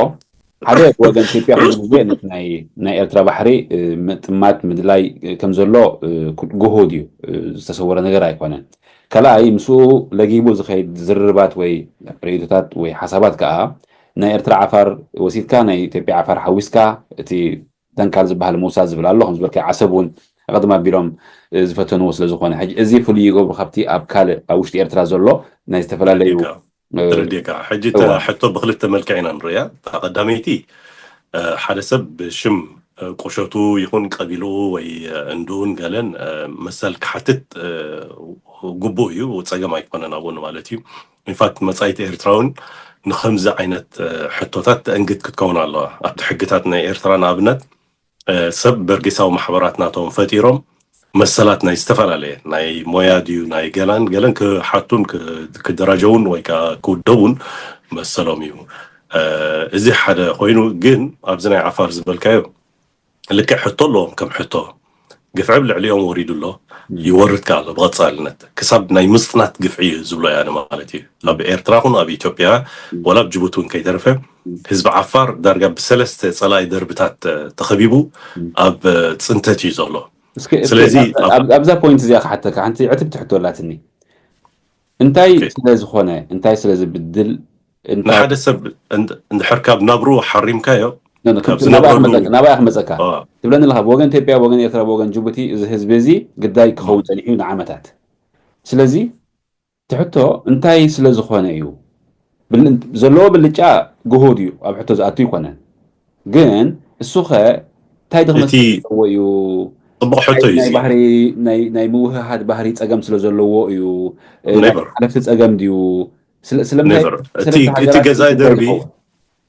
ሓደ ወገን ኢትዮጵያ ኩሉ ግዜ ናይ ኤርትራ ባሕሪ ምጥማት ምድላይ ከም ዘሎ ግሁድ እዩ፣ ዝተሰወረ ነገር ኣይኮነን። ካልኣይ ምስኡ ለጊቡ ዝኸይድ ዝርርባት ወይ ርእይቶታት ወይ ሓሳባት ከዓ ናይ ኤርትራ ዓፋር ወሲድካ ናይ ኢትዮጵያ ዓፋር ሓዊስካ እቲ ተንካል ዝበሃል ምውሳድ ዝብል ኣሎ። ከም ዝበልካዮ ዓሰብ እውን ቀደም ኣቢሎም ዝፈተንዎ ስለ ዝኾነ ሕጂ እዚ ፍሉይ ይገብሮ ካብቲ ኣብ ካልእ ኣብ ውሽጢ ኤርትራ ዘሎ ናይ ዝተፈላለዩ ተረዲእካ። ሕጂ እታ ሕቶ ብክልተ መልክዕ ኢና ንርእያ። እታ ቀዳመይቲ ሓደ ሰብ ብሽም ቁሸቱ ይኹን ቀቢልኡ ወይ እንድኡን ገለን መሰል ክሓትት ግቡእ እዩ፣ ፀገም ኣይኮነን ኣብኡ ማለት እዩ። ኢንፋክት መፃኢት ኤርትራ እውን ንኸምዚ ዓይነት ሕቶታት ተእንግድ ክትከውን ኣለዋ። ኣብቲ ሕግታት ናይ ኤርትራ ንኣብነት ሰብ በርጌሳዊ ማሕበራት ናቶም ፈጢሮም መሰላት ናይ ዝተፈላለየ ናይ ሞያ ድዩ ናይ ገላን ገለን ክሓቱን ክደራጀውን ወይ ከዓ ክውደቡን መሰሎም እዩ። እዚ ሓደ ኮይኑ፣ ግን ኣብዚ ናይ ዓፋር ዝበልካዮ ልክዕ ሕቶ ኣለዎም። ከም ሕቶ ግፍዒ ኣብ ልዕሊኦም ወሪዱ ኣሎ፣ ይወርድ ከኣ ኣሎ ብቐጻልነት። ክሳብ ናይ ምጽናት ግፍዒ እዩ ዝብሎ እየ ኣነ ማለት እዩ። ኣብ ኤርትራ ኹን ኣብ ኢትዮጵያ ወላ ኣብ ጅቡቲ እውን ከይተረፈ ህዝቢ ዓፋር ዳርጋ ብሰለስተ ጸላኢ ደርብታት ተኸቢቡ ኣብ ጽንተት እዩ ዘሎ። ስለዚ ኣብዛ ፖይንት እዚኣ ክሓተካ ሓንቲ ዕትብቲ ሕቶ ኣላትኒ። እንታይ ስለ ዝኾነ፣ እንታይ ስለ ዝብድል፣ ንሓደ ሰብ እንድሕር ካብ ናብሩ ሓሪምካዮ፣ ናባይ ክመፀካ ትብለኒ ኣለካ፣ ብወገን ኢትዮጵያ፣ ብወገን ኤርትራ፣ ብወገን ጅቡቲ፣ እዚ ህዝቢ እዚ ግዳይ ክኸውን ፀኒሑ ንዓመታት። ስለዚ ትሕቶ እንታይ ስለ ዝኾነ እዩ? ዘለዎ ብልጫ ግሁድ እዩ፣ ኣብ ሕቶ ዝኣቱ ይኮነን። ግን እሱ ኸ እንታይ ድኽመት ዘለዎ እዩ? ፅቡቕ ሕቶ እዩ። ናይ ባህሪ ናይ ምውህሃድ ባህሪ ፀገም ስለ ዘለዎ እዩ? ሓለፍቲ ፀገም ድዩ? ስለምንታይ እቲ ገዛይ ደርቢ?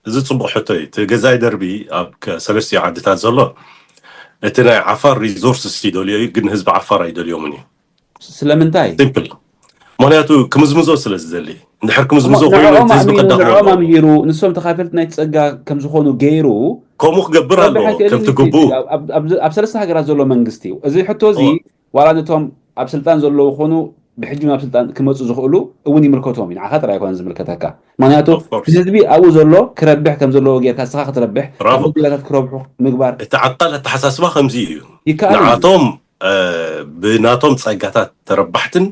እዚ ፅቡቕ ሕቶ እዩ። እቲ ገዛይ ደርቢ ኣብ ሰለስቲኡ ዓድታት ዘሎ እቲ ናይ ዓፋር ሪሶርስስ ይደልዮ እዩ፣ ግን ህዝቢ ዓፋር ኣይደልዮምን እዩ። ስለምንታይ? ሲምፕል። ምክንያቱ ክምዝምዞ ስለ ዝደሊ። እንድሕር ክምዝምዞ ኮይኑ እቲ ህዝቢ ከዳኽሞ ኣለዎ። ኣምሂሩ፣ ንሶም ተኻፈልቲ ናይ ጸጋ ከም ዝኾኑ ገይሩ ከምኡ ክገብር ኣለዎ። ከምቲ ግቡእ ኣብ ሰለስተ ሃገራት ዘሎ መንግስቲ እዩ። እዚ ሕቶ እዚ ዋላ ነቶም ኣብ ስልጣን ዘለዉ ኾኑ ብሕጂ ናብ ስልጣን ክመፁ ዝኽእሉ እውን ይምልከቶም እዩ። ንዓኻ ጥራይ ኣይኮነን ዝምልከተካ። ምክንያቱ ህዝቢ ኣብኡ ዘሎ ክረብሕ ከም ዘለዎ ጌርካ ንስኻ ክትረብሕ፣ ዜጋታት ክረብሑ ምግባር። እቲ ዓቃል ኣተሓሳስባ ከምዚ እዩ። ይከኣል እዩ። ንዓቶም ብናቶም ጸጋታት ተረባሕትን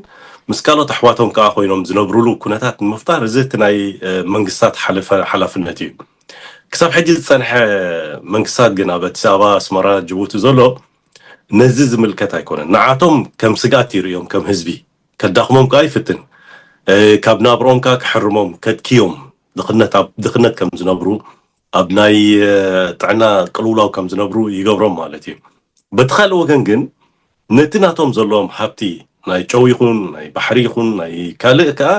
ምስ ካልኦት ኣሕዋቶም ከኣ ኮይኖም ዝነብሩሉ ኩነታት ንምፍጣር እዚ እቲ ናይ መንግስታት ሓላፍነት እዩ። ክሳብ ሕጂ ዝጸንሐ መንግስታት ግን ኣብ ኣዲስ ኣበባ፣ ኣስመራ፣ ጅቡቲ ዘሎ ነዚ ዝምልከት ኣይኮነን። ንዓቶም ከም ስግኣት ይርእዮም ከም ህዝቢ። ከዳኽሞም ከኣ ይፍትን። ካብ ናብርኦም ከኣ ክሕርሞም፣ ከድክዮም፣ ድኽነት ኣብ ድኽነት ከም ዝነብሩ፣ ኣብ ናይ ጥዕና ቅልውላው ከም ዝነብሩ ይገብሮም ማለት እዩ። በቲ ካልእ ወገን ግን ነቲ ናቶም ዘለዎም ሃብቲ ናይ ጨው ይኹን ናይ ባሕሪ ይኹን ናይ ካልእ ከኣ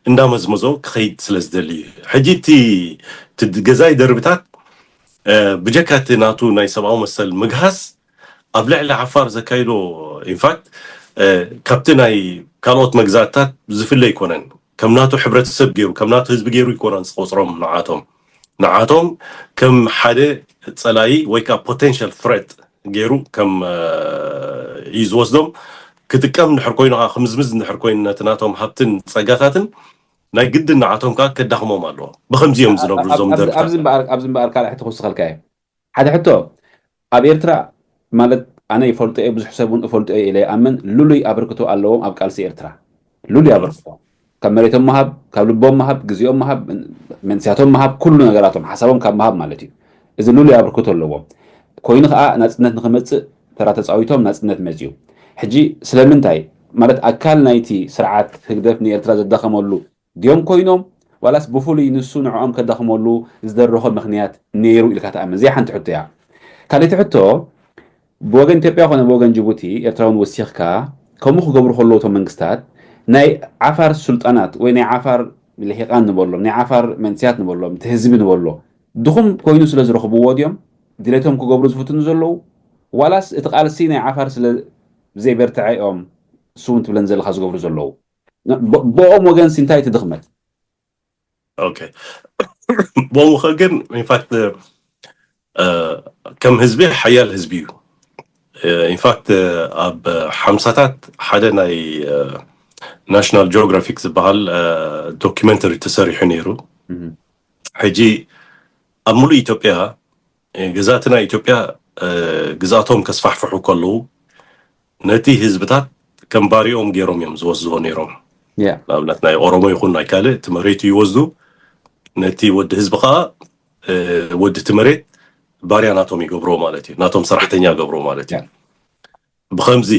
እንዳመዝመዞ ክኸይድ ስለ ዝደሊ እዩ። ሕጂ እቲ ገዛይ ደርብታት ብጀካ እቲ ናቱ ናይ ሰብኣዊ መሰል ምግሃስ ኣብ ልዕሊ ዓፋር ዘካይዶ ኢንፋክት ካብቲ ናይ ካልኦት መግዛእትታት ዝፍለ ኣይኮነን። ከም ናቱ ሕብረተሰብ ገይሩ ከም ናቱ ህዝቢ ገይሩ ኣይኮነን ዝቆፅሮም ንዓቶም ንዓቶም ከም ሓደ ፀላኢ ወይ ከዓ ፖቴንሻል ትሬት ገይሩ ከም እዩ ዝወስዶም። ክጥቀም እንድሕር ኮይኑ ከዓ ክምዝምዝ እንድሕር ኮይኑ ነቲ ናቶም ሃብትን ፀጋታትን ናይ ግድን ንዓቶም ከዓ ከዳኽሞም ኣለዎ። ብከምዚ እዮም ዝነብሩ እዞም ደርብታት። ኣብዚ እምበኣር ካልእ ሕቶ ክውስኸልካ እየ። ሓደ ሕቶ ኣብ ኤርትራ ማለት ኣነ ይፈልጦ እየ፣ ብዙሕ ሰብ እውን እፈልጦ እየ ኢለ ይኣምን። ልሉይ ኣበርክቶ ኣለዎም ኣብ ቃልሲ ኤርትራ። ልሉይ ኣበርክቶ ካብ መሬቶም ምሃብ፣ ካብ ልቦም ምሃብ፣ ግዜኦም ምሃብ፣ መንስያቶም ምሃብ፣ ኩሉ ነገራቶም ሓሳቦም ካብ ምሃብ ማለት እዩ። እዚ ልሉይ ኣበርክቶ ኣለዎም። ኮይኑ ከዓ ናጽነት ንክመጽእ ተራ ተጻዊቶም ናጽነት መጽዩ። ሕጂ ስለምንታይ ማለት ኣካል ናይቲ ስርዓት ህግደፍ ንኤርትራ ዘዳኸመሉ ድዮም ኮይኖም ዋላስ ብፍሉይ ንሱ ንዕኦም ከዳኽመሉ ዝደረኾ ምኽንያት ነይሩ ኢልካ ትኣምን? እዚኣ ሓንቲ ሕቶ እያ። ካልእቲ ሕቶ ብወገን ኢትዮጵያ ኮነ ብወገን ጅቡቲ ኤርትራውን ወሲኽካ ከምኡ ክገብሩ ከለዉ እቶም መንግስታት ናይ ዓፋር ሱልጣናት ወይ ናይ ዓፋር ልሂቃን ንበሎም ናይ ዓፋር መንስያት ንበሎም እቲ ህዝቢ ንበሎ ድኹም ኮይኑ ስለ ዝረኽብዎ ድዮም ድሌቶም ክገብሩ ዝፍትኑ ዘለዉ ዋላስ እቲ ቃልሲ ናይ ዓፋር ስለ ዘይበርትዐ እዮም እሱ እውን ትብለን ዘለካ ዝገብሩ ዘለዉ? ብኦም ወገን እንታይ እቲ ድኽመት? ብኦም ወገን ኢንፋክት ከም ህዝቢ ሓያል ህዝቢ እዩ። ኢንፋክት ኣብ ሓምሳታት ሓደ ናይ ናሽናል ጂኦግራፊክ ዝበሃል ዶኪመንተሪ ተሰሪሑ ነይሩ። ሕጂ ኣብ ሙሉእ ኢትዮጵያ ግዛእቲ ናይ ኢትዮጵያ ግዛቶም ከስፋሕፍሑ ከለዉ ነቲ ህዝብታት ከም ባሪኦም ገይሮም እዮም ዝወስድዎ ነይሮም። ንኣብነት ናይ ኦሮሞ ይኹን ናይ ካልእ እቲ መሬቱ ይወስዱ፣ ነቲ ወዲ ህዝቢ ከዓ ወዲ እቲ መሬት ባርያ ናቶም ይገብርዎ ማለት እዩ፣ ናቶም ሰራሕተኛ ገብርዎ ማለት እዩ። ብኸምዚ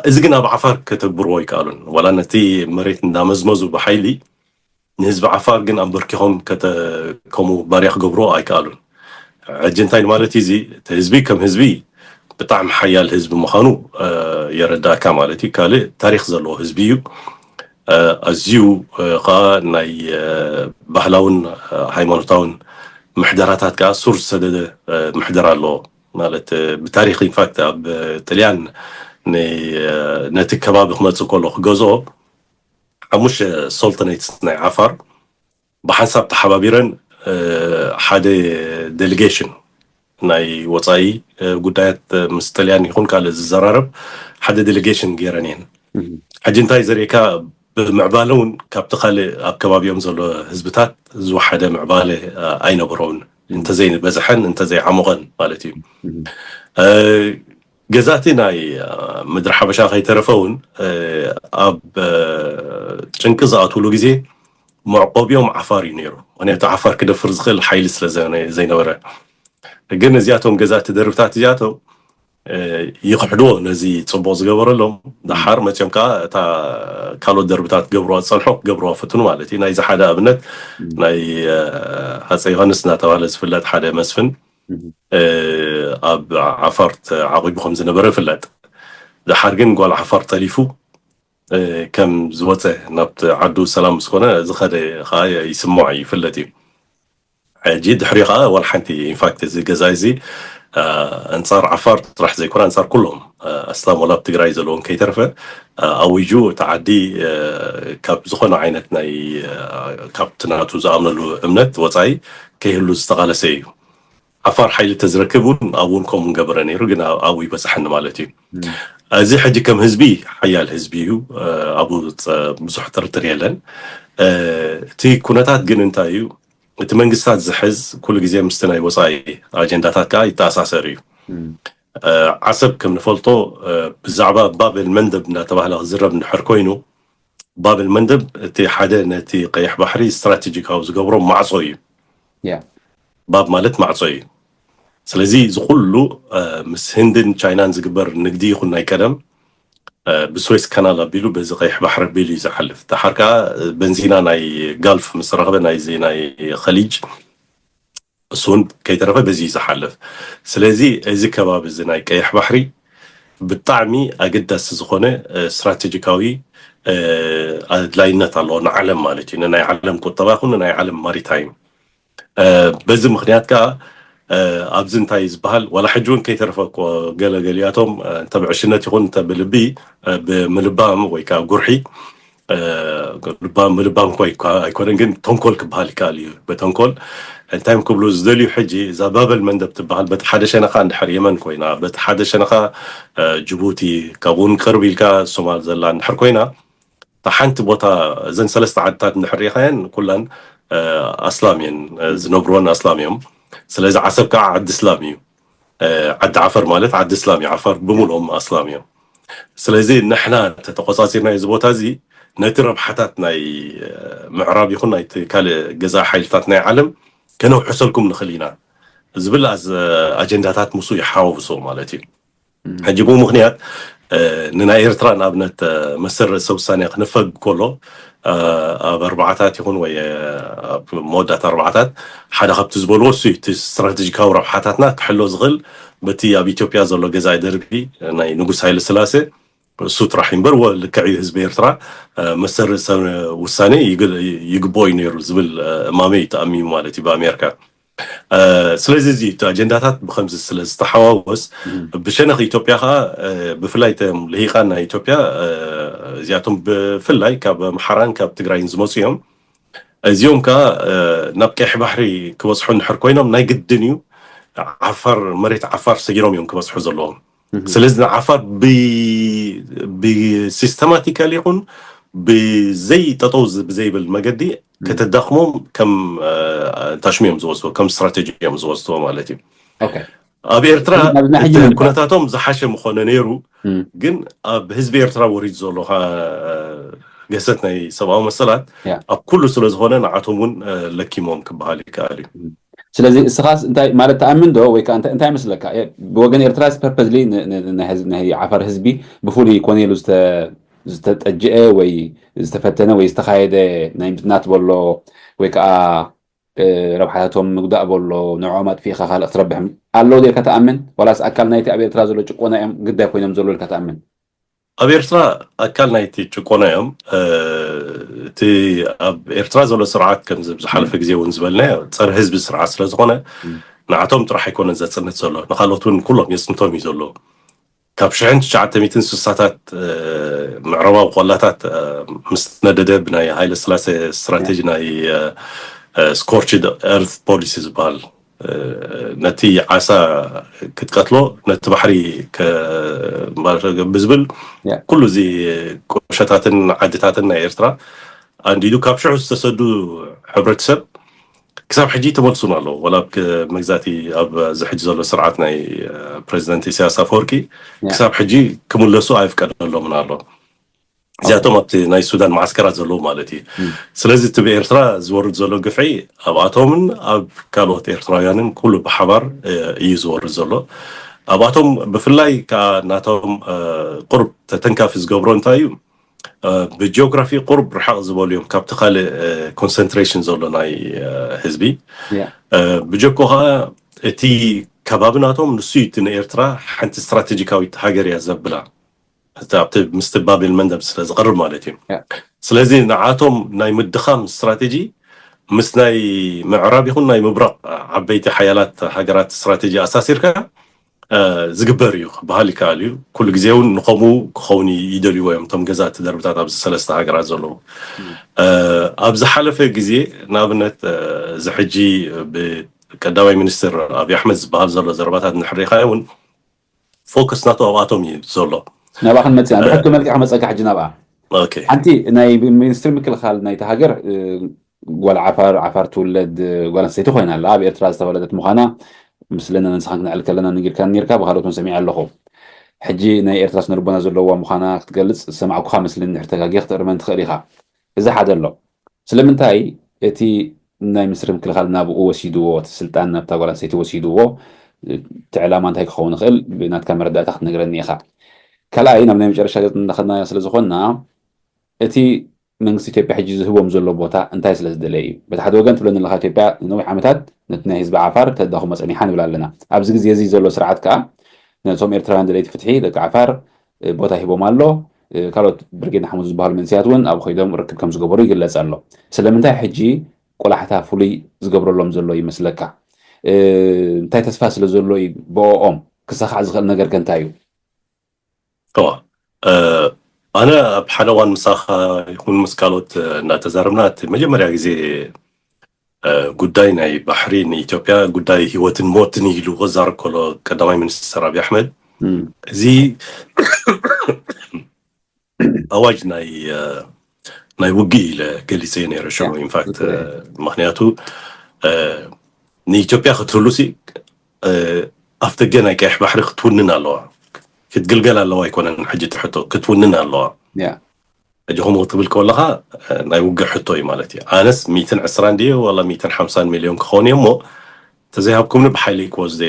እዚ ግን ኣብ ዓፋር ከተግብርዎ ኣይከኣሉን። ዋላ ነቲ መሬት እንዳመዝመዙ ብሓይሊ ንህዝቢ ዓፋር ግን ኣንበርኪኾም ከምኡ ባርያ ክገብርዎ ኣይከኣሉን። ሕጂ እንታይ ማለት እዩ እዚ? እቲ ህዝቢ ከም ህዝቢ ብጣዕሚ ሓያል ህዝቢ ምዃኑ የረዳእካ ማለት እዩ። ካልእ ታሪኽ ዘለዎ ህዝቢ እዩ። ኣዝዩ ከዓ ናይ ባህላውን ሃይማኖታውን ምሕደራታት ከዓ ሱር ዝሰደደ ምሕደራ ኣለዎ። ማለት ብታሪክ ኢንፋክት ኣብ ጥልያን ነቲ ከባቢ ክመፅእ ከሎ ክገዝኦ ሓሙሽተ ሶልተኔትስ ናይ ዓፋር ብሓንሳብ ተሓባቢረን ሓደ ዴሊጌሽን ናይ ወፃኢ ጉዳያት ምስ ጥልያን ይኹን ካልእ ዝዘራረብ ሓደ ዴሊጌሽን ገይረን እየን። ሕጂ እንታይ ዘርእካ ብምዕባለ እውን ካብቲ ካልእ ኣብ ከባቢኦም ዘሎ ህዝብታት ዝወሓደ ምዕባለ ኣይነበሮምን፣ እንተዘይበዝሐን እንተዘይዓሞቐን ማለት እዩ። ገዛእቲ ናይ ምድሪ ሓበሻ ከይተረፈ እውን ኣብ ጭንቂ ዝኣትውሉ ግዜ መዕቆቢኦም ዓፋር እዩ ነይሩ። ምክንያቱ ዓፋር ክደፍር ዝኽእል ሓይሊ ስለ ዘይነበረ። ግን እዚኣቶም ገዛእቲ ደርብታት እዚኣቶም ይኽሕድዎ ነዚ ፅቡቕ ዝገበረሎም። ደሓር መፅኦም ከዓ እታ ካልኦት ደርብታት ክገብርዋ ዝፀንሖ ክገብርዋ ፈትኑ ማለት እዩ። ናይዚ ሓደ ኣብነት ናይ ሃፀይ ዮሃንስ እናተባሃለ ዝፍለጥ ሓደ መስፍን ኣብ ዓፋር ዓቂቡ ከም ዝነበረ ይፍለጥ። ደሓር ግን ጓል ዓፋር ጠሊፉ ከም ዝወፀ ናብቲ ዓዱ ሰላም ምስኮነ ዝኸደ ከዓ ይስማዕ እዩ፣ ይፍለጥ እዩ። ሕጂ ድሕሪ ከዓ ዋላ ሓንቲ ኢንፋክት እዚ ገዛ እዚ ኣንፃር ዓፋር ጥራሕ ዘይኮነ ኣንፃር ኩሎም ኣስላም ወላ ኣብ ትግራይ ዘለዎም ከይተርፈ ኣዊጁ እቲ ዓዲ ካብ ዝኾነ ዓይነት ናይ ካብቲ ናቱ ዝኣምነሉ እምነት ወፃኢ ከይህሉ ዝተቓለሰ እዩ። ዓፋር ሓይሊ ተዝረክብ እውን ኣብኡ እውን ከምኡ ገበረ ነይሩ፣ ግን ኣብኡ ይበፅሐኒ ማለት እዩ። እዚ ሕጂ ከም ህዝቢ ሓያል ህዝቢ እዩ፣ ኣብኡ ብዙሕ ጥርጥር የለን። እቲ ኩነታት ግን እንታይ እዩ? እቲ መንግስታት ዝሕዝ ኩሉ ግዜ ምስቲ ናይ ወፃኢ ኣጀንዳታት ከዓ ይተኣሳሰር እዩ። ዓሰብ ከም ንፈልጦ ብዛዕባ ባብ ኤልመንደብ እናተባህለ ክዝረብ እንድሕር ኮይኑ ባብ ኤልመንደብ እቲ ሓደ ነቲ ቀይሕ ባሕሪ ስትራቴጂካዊ ዝገብሮ ማዕፆ እዩ። ባብ ማለት ማዕፆ እዩ። ስለዚ እዚ ኩሉ ምስ ህንድን ቻይናን ዝግበር ንግዲ ይኹን ናይ ቀደም ብስዌስ ካናል ኣቢሉ በዚ ቀይሕ ባሕሪ ኣቢሉ እዩ ዝሓልፍ። ደሓር ከዓ በንዚና ናይ ጋልፍ ምስ ረኸበ ናይዚ ናይ ኸሊጅ እሱ እውን ከይተረፈ በዚ እዩ ዝሓልፍ። ስለዚ እዚ ከባቢ እዚ ናይ ቀይሕ ባሕሪ ብጣዕሚ ኣገዳሲ ዝኾነ ስትራቴጂካዊ ኣድላይነት ኣለዎ ንዓለም ማለት እዩ፣ ንናይ ዓለም ቁጠባ ይኹን ንናይ ዓለም ማሪታይም። በዚ ምክንያት ከዓ ኣብዚ እንታይ ዝበሃል ዋላ ሕጂ እውን ከይተረፈ እኮ ገለ ገሊኣቶም እንተ ብዕሽነት ይኹን እንተ ብልቢ ብምልባም ወይ ከዓ ጉርሒ ልባም ምልባም እኳ ኣይኮነን፣ ግን ተንኮል ክበሃል ይከኣል እዩ። ብተንኮል እንታይም ክብሉ ዝደልዩ ሕጂ እዛ ባበል መንደብ ትበሃል በቲ ሓደ ሸነኻ እንድሕር የመን ኮይና በቲ ሓደ ሸነኻ ጅቡቲ ካብኡን ቅርብ ኢልካ ሶማል ዘላ እንድሕር ኮይና ሓንቲ ቦታ እዘን ሰለስተ ዓድታት እንድሕር ሪኢኻየን ኩለን ኣስላም እየን ዝነብሩወን ኣስላም እዮም። ስለዚ ዓሰብ ከዓ ዓዲ እስላም እዩ። ዓዲ ዓፈር ማለት ዓዲ እስላም እዩ። ዓፋር ብምልኦም ኣስላም እዮም። ስለዚ ንሕና እንተተቆፃፂርና እዚ ቦታ እዚ ነቲ ረብሓታት ናይ ምዕራብ ይኹን ናይቲ ካልእ ገዛ ሓይልታት ናይ ዓለም ከነውሕሰልኩም ንኽእል ኢና ዝብል ኣጀንዳታት ምስኡ ይሓዋውሶ ማለት እዩ። ሕጂ ብኡ ምክንያት ንናይ ኤርትራ ንኣብነት መሰል ርእሰ ውሳኔ ክነፈግ ከሎ ኣብ ኣርባዓታት ይኹን ወይ ኣብ መወዳእታ ኣርባዓታት ሓደ ካብቲ ዝበልዎ እሱ እቲ ስትራቴጂካዊ ረብሓታትና ክሕሎ ዝኽእል በቲ ኣብ ኢትዮጵያ ዘሎ ገዛኢ ደርጊ ናይ ንጉስ ሃይለ ስላሴ እሱ ጥራሕ እምበር ወ ልክዕ እዩ ህዝቢ ኤርትራ መሰል ርእሰ ውሳኔ ይግብኦ እዩ ነይሩ ዝብል እማመ እዩ ተኣሚሙ ማለት እዩ ብኣሜሪካ። ስለዚ እዚ እቲ ኣጀንዳታት ብከምዚ ስለ ዝተሓዋወስ ብሸነኽ ኢትዮጵያ ከዓ ብፍላይ እቶም ልሂቃን ናይ ኢትዮጵያ እዚኣቶም ብፍላይ ካብ ኣምሓራን ካብ ትግራይን ዝመፁ እዮም። እዚኦም ከዓ ናብ ቀይሕ ባሕሪ ክበፅሑ እንድሕር ኮይኖም ናይ ግድን እዩ ዓፋር መሬት ዓፋር ሰጊሮም እዮም ክበፅሑ ዘለዎም። ስለዚ ንዓፋር ብሲስተማቲካል ይኹን ብዘይ ጠጠው ብዘይብል መገዲ ከተዳኽሞም ከም ታሽሙ እዮም ዝወስድዎ፣ ከም ስትራቴጂ እዮም ዝወስድዎ ማለት እዩ። ኣብ ኤርትራ ኩነታቶም ዝሓሸ ምኾነ ነይሩ፣ ግን ኣብ ህዝቢ ኤርትራ ወሪድ ዘሎ ገሰት ናይ ሰብኣዊ መሰላት ኣብ ኩሉ ስለ ዝኾነ ንዓቶም እውን ለኪሞም ክበሃል ይከኣል እዩ። ስለዚ እስኻስ እንታይ ማለት ትኣምን ዶ ወይ ከዓ እንታይ መስለካ? ብወገን ኤርትራ ፐርፐዝሊ ናይ ዓፋር ህዝቢ ብፍሉይ ኮነ ኢሉ ዝተጠጅአ ወይ ዝተፈተነ ወይ ዝተኻየደ ናይ ምጽናት በሎ ወይ ከዓ ረብሓታቶም ምግዳእ በሎ ንዕኦም ኣጥፊእኻ ካልእ ክትረብሕ ኣሎ ኢልካ ትኣምን? ዋላስ ኣካል ናይቲ ኣብ ኤርትራ ዘሎ ጭቆና እዮም ግዳይ ኮይኖም ዘሎ ኢልካ ትኣምን? ኣብ ኤርትራ ኣካል ናይቲ ጭቆና እዮም። እቲ ኣብ ኤርትራ ዘሎ ስርዓት ከምዚ ዝሓለፈ ግዜ እውን ዝበልናዮ ጸረ ህዝቢ ስርዓት ስለዝኾነ ንዓቶም ጥራሕ ኣይኮነን ዘጽንት ዘሎ፣ ንካልኦት እውን ኩሎም የጽንቶም እዩ ዘሎ። ካብ ሽሕን ትሽዓተ ሚእትን ስሳታት ምዕራባዊ ቆላታት ምስ ነደደ ብናይ ሃይለ ስላሴ ስትራቴጂ ናይ ስኮርችድ ኤርት ፖሊሲ ዝበሃል ነቲ ዓሳ ክትቀትሎ ነቲ ባሕሪ ብዝብል ኩሉ እዚ ቁሸታትን ዓድታትን ናይ ኤርትራ ኣንዲዱ ካብ ሽዑ ዝተሰዱ ሕብረተሰብ ክሳብ ሕጂ ተመልሱን ኣለዉ። ወላ መግዛእቲ ኣብዚ ሕጂ ዘሎ ስርዓት ናይ ፕሬዚደንት ኢሳያስ ኣፈወርቂ ክሳብ ሕጂ ክምለሱ ኣይፍቀደሎምን ኣሎ። እዚኣቶም ኣብቲ ናይ ሱዳን ማዓስከራት ዘለዉ ማለት እዩ። ስለዚ እቲ ብኤርትራ ዝወርድ ዘሎ ግፍዒ ኣብኣቶምን ኣብ ካልኦት ኤርትራውያንን ኩሉ ብሓባር እዩ ዝወርድ ዘሎ። ኣብኣቶም ብፍላይ ከዓ ናቶም ቁርብ ተተንካፊ ዝገብሮ እንታይ እዩ? ብጂኦግራፊ ቁርብ ርሓቕ ዝበሉ እዮም ካብቲ ካልእ ኮንሰንትሬሽን ዘሎ ናይ ህዝቢ። ብጀኮ ከዓ እቲ ከባቢ ናቶም ንሱ እዩ እቲ ንኤርትራ ሓንቲ ስትራቴጂካዊት ሃገር እያ ዘብላ ኣብቲ ምስቲ ባቤል መንደብ ስለ ዝቐርብ ማለት እዩ። ስለዚ ንዓቶም ናይ ምድኻም ስትራቴጂ ምስ ናይ ምዕራብ ይኹን ናይ ምብራቕ ዓበይቲ ሓያላት ሃገራት ስትራቴጂ ኣሳሲርካ ዝግበር እዩ ክበሃል ይከኣል እዩ። ኩሉ ግዜ እውን ንኸምኡ ክኸውን ይደልይዎ እዮም እቶም ገዛእቲ ደርብታት ኣብዚ ሰለስተ ሃገራት ዘለዉ። ኣብ ዝሓለፈ ግዜ ንኣብነት እዚ ሕጂ ብቀዳማይ ሚኒስትር ኣብይ ኣሕመድ ዝበሃል ዘሎ ዘረባታት እንድሕር ሪኢኻዮ እውን ፎከስ ናቱ ኣብኣቶም እዩ ዘሎ። ናብኣ ክንመፅእ ኢና። ብሕቶ መልክዕ ክመፀካ ሕጂ ናብኣ። ሓንቲ ናይ ሚኒስትሪ ምክልኻል ናይቲ ሃገር ጓል ዓፋር ዓፋር ትውለድ ጓል ኣንስተይቲ ኮይና ኣላ። ኣብ ኤርትራ ዝተወለደት ምዃና ምስለና ንስኻን ክነዕል ከለና ነጊርካ ነርካ፣ ብካልኦት እውን ሰሚዐ ኣለኹ። ሕጂ ናይ ኤርትራ ስነልቦና ዘለዋ ምዃና ክትገልጽ ዝሰማዕኩኻ መስለኒ፣ እንድሕር ተጋግየ ክትእርመን ትኽእል ኢኻ። እዚ ሓደ ኣሎ። ስለምንታይ እቲ ናይ ሚኒስትሪ ምክልኻል ናብኡ ወሲድዎ፣ እቲ ስልጣን ናብታ ጓል ኣንስተይቲ ወሲድዎ፣ እቲ ዕላማ እንታይ ክኸውን ይኽእል ብናትካ መረዳእታ ክትነግረኒ ኢኻ። ካልኣይ ናብ ናይ መጨረሻ ገጽ እንዳኸድናዮ ስለ ዝኾንና እቲ መንግስቲ ኢትዮጵያ ሕጂ ዝህቦም ዘሎ ቦታ እንታይ ስለ ዝደለየ እዩ? በቲ ሓደ ወገን ትብለኒ ኣለኻ ኢትዮጵያ ንነዊሕ ዓመታት ነቲ ናይ ህዝቢ ዓፋር ከዳኹሞ ጸኒሓ ንብል ኣለና። ኣብዚ ግዜ እዚ ዘሎ ስርዓት ከኣ ነቶም ኤርትራውያን ደለይቲ ፍትሒ ደቂ ዓፋር ቦታ ሂቦም ኣሎ። ካልኦት ብርጌድ ንሓመዱ ዝበሃሉ መንእሰያት እውን ኣብኡ ከይዶም ርክብ ከም ዝገበሩ ይግለጽ ኣሎ። ስለምንታይ ሕጂ ቆላሕታ ፍሉይ ዝገብረሎም ዘሎ ይመስለካ? እንታይ ተስፋ ስለ ዘሎ እዩ ብኦም ክሳኻዕ ዝኽእል ነገር ከ እንታይ እዩ? እዋ ኣነ ኣብ ሓደ እዋን ምሳኻ ይኹን ምስ ካልኦት እናተዛረብና እቲ መጀመርያ ግዜ ጉዳይ ናይ ባሕሪ ንኢትዮጵያ ጉዳይ ህይወትን ሞትን ኢሉ ክዛረብ ከሎ ቀዳማይ ሚኒስትር ኣብይ ኣሕመድ እዚ ኣዋጅ ናይ ናይ ውግእ ኢለ ገሊፀ ነይረ ሽዑ ኢንፋክት ምክንያቱ ንኢትዮጵያ ክትህሉሲ ኣፍደገ ናይ ቀይሕ ባሕሪ ክትውንን ኣለዋ ክትግልገል ኣለዋ ኣይኮነን ሕጂ ትሕቶ ክትውንን ኣለዋ ሕጂ ከምኡ ክትብል ከለካ ናይ ውግእ ሕቶ እዩ ማለት እዩ ኣነስ ሚትን ዕስራን ድየ ዋላ ሚትን ሓምሳን ሚልዮን ክኸውን እየ እሞ ተዘይሃብኩምኒ ብሓይለይ ክወስደ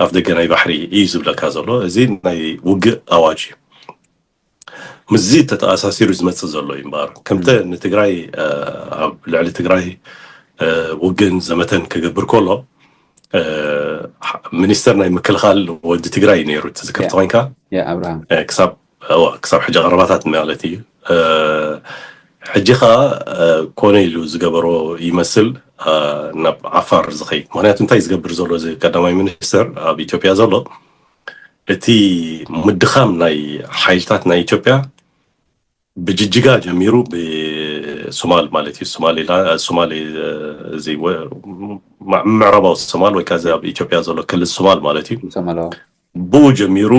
ኣፍደገ ናይ ባሕሪ እዩ ዝብለካ ዘሎ እዚ ናይ ውግእ ኣዋጅ እዩ ምስዚ ተተኣሳሲሩ ዝመፅእ ዘሎ እዩ እምበኣር ከምተ ንትግራይ ኣብ ልዕሊ ትግራይ ውግእን ዘመተን ክገብር ከሎ ሚኒስተር ናይ ምክልኻል ወዲ ትግራይ እዩ ነይሩ ትዝክር ተኮይንካ ክሳብ ክሳብ ሕጂ ቀረባታት ማለት እዩ ሕጂ ከዓ ኮነ ኢሉ ዝገበሮ ይመስል ናብ ዓፋር ዝኸይድ ምክንያቱ እንታይ ዝገብር ዘሎ እዚ ቀዳማይ ሚኒስተር ኣብ ኢትዮጵያ ዘሎ እቲ ምድኻም ናይ ሓይልታት ናይ ኢትዮጵያ ብጅጅጋ ጀሚሩ ብሶማል ማለት እዩ ሶማሌላ ሶማሌ እዚ ምዕራባዊ ሶማል ወይ ከዚ ኣብ ኢትዮጵያ ዘሎ ክልል ሶማል ማለት እዩ ብኡ ጀሚሩ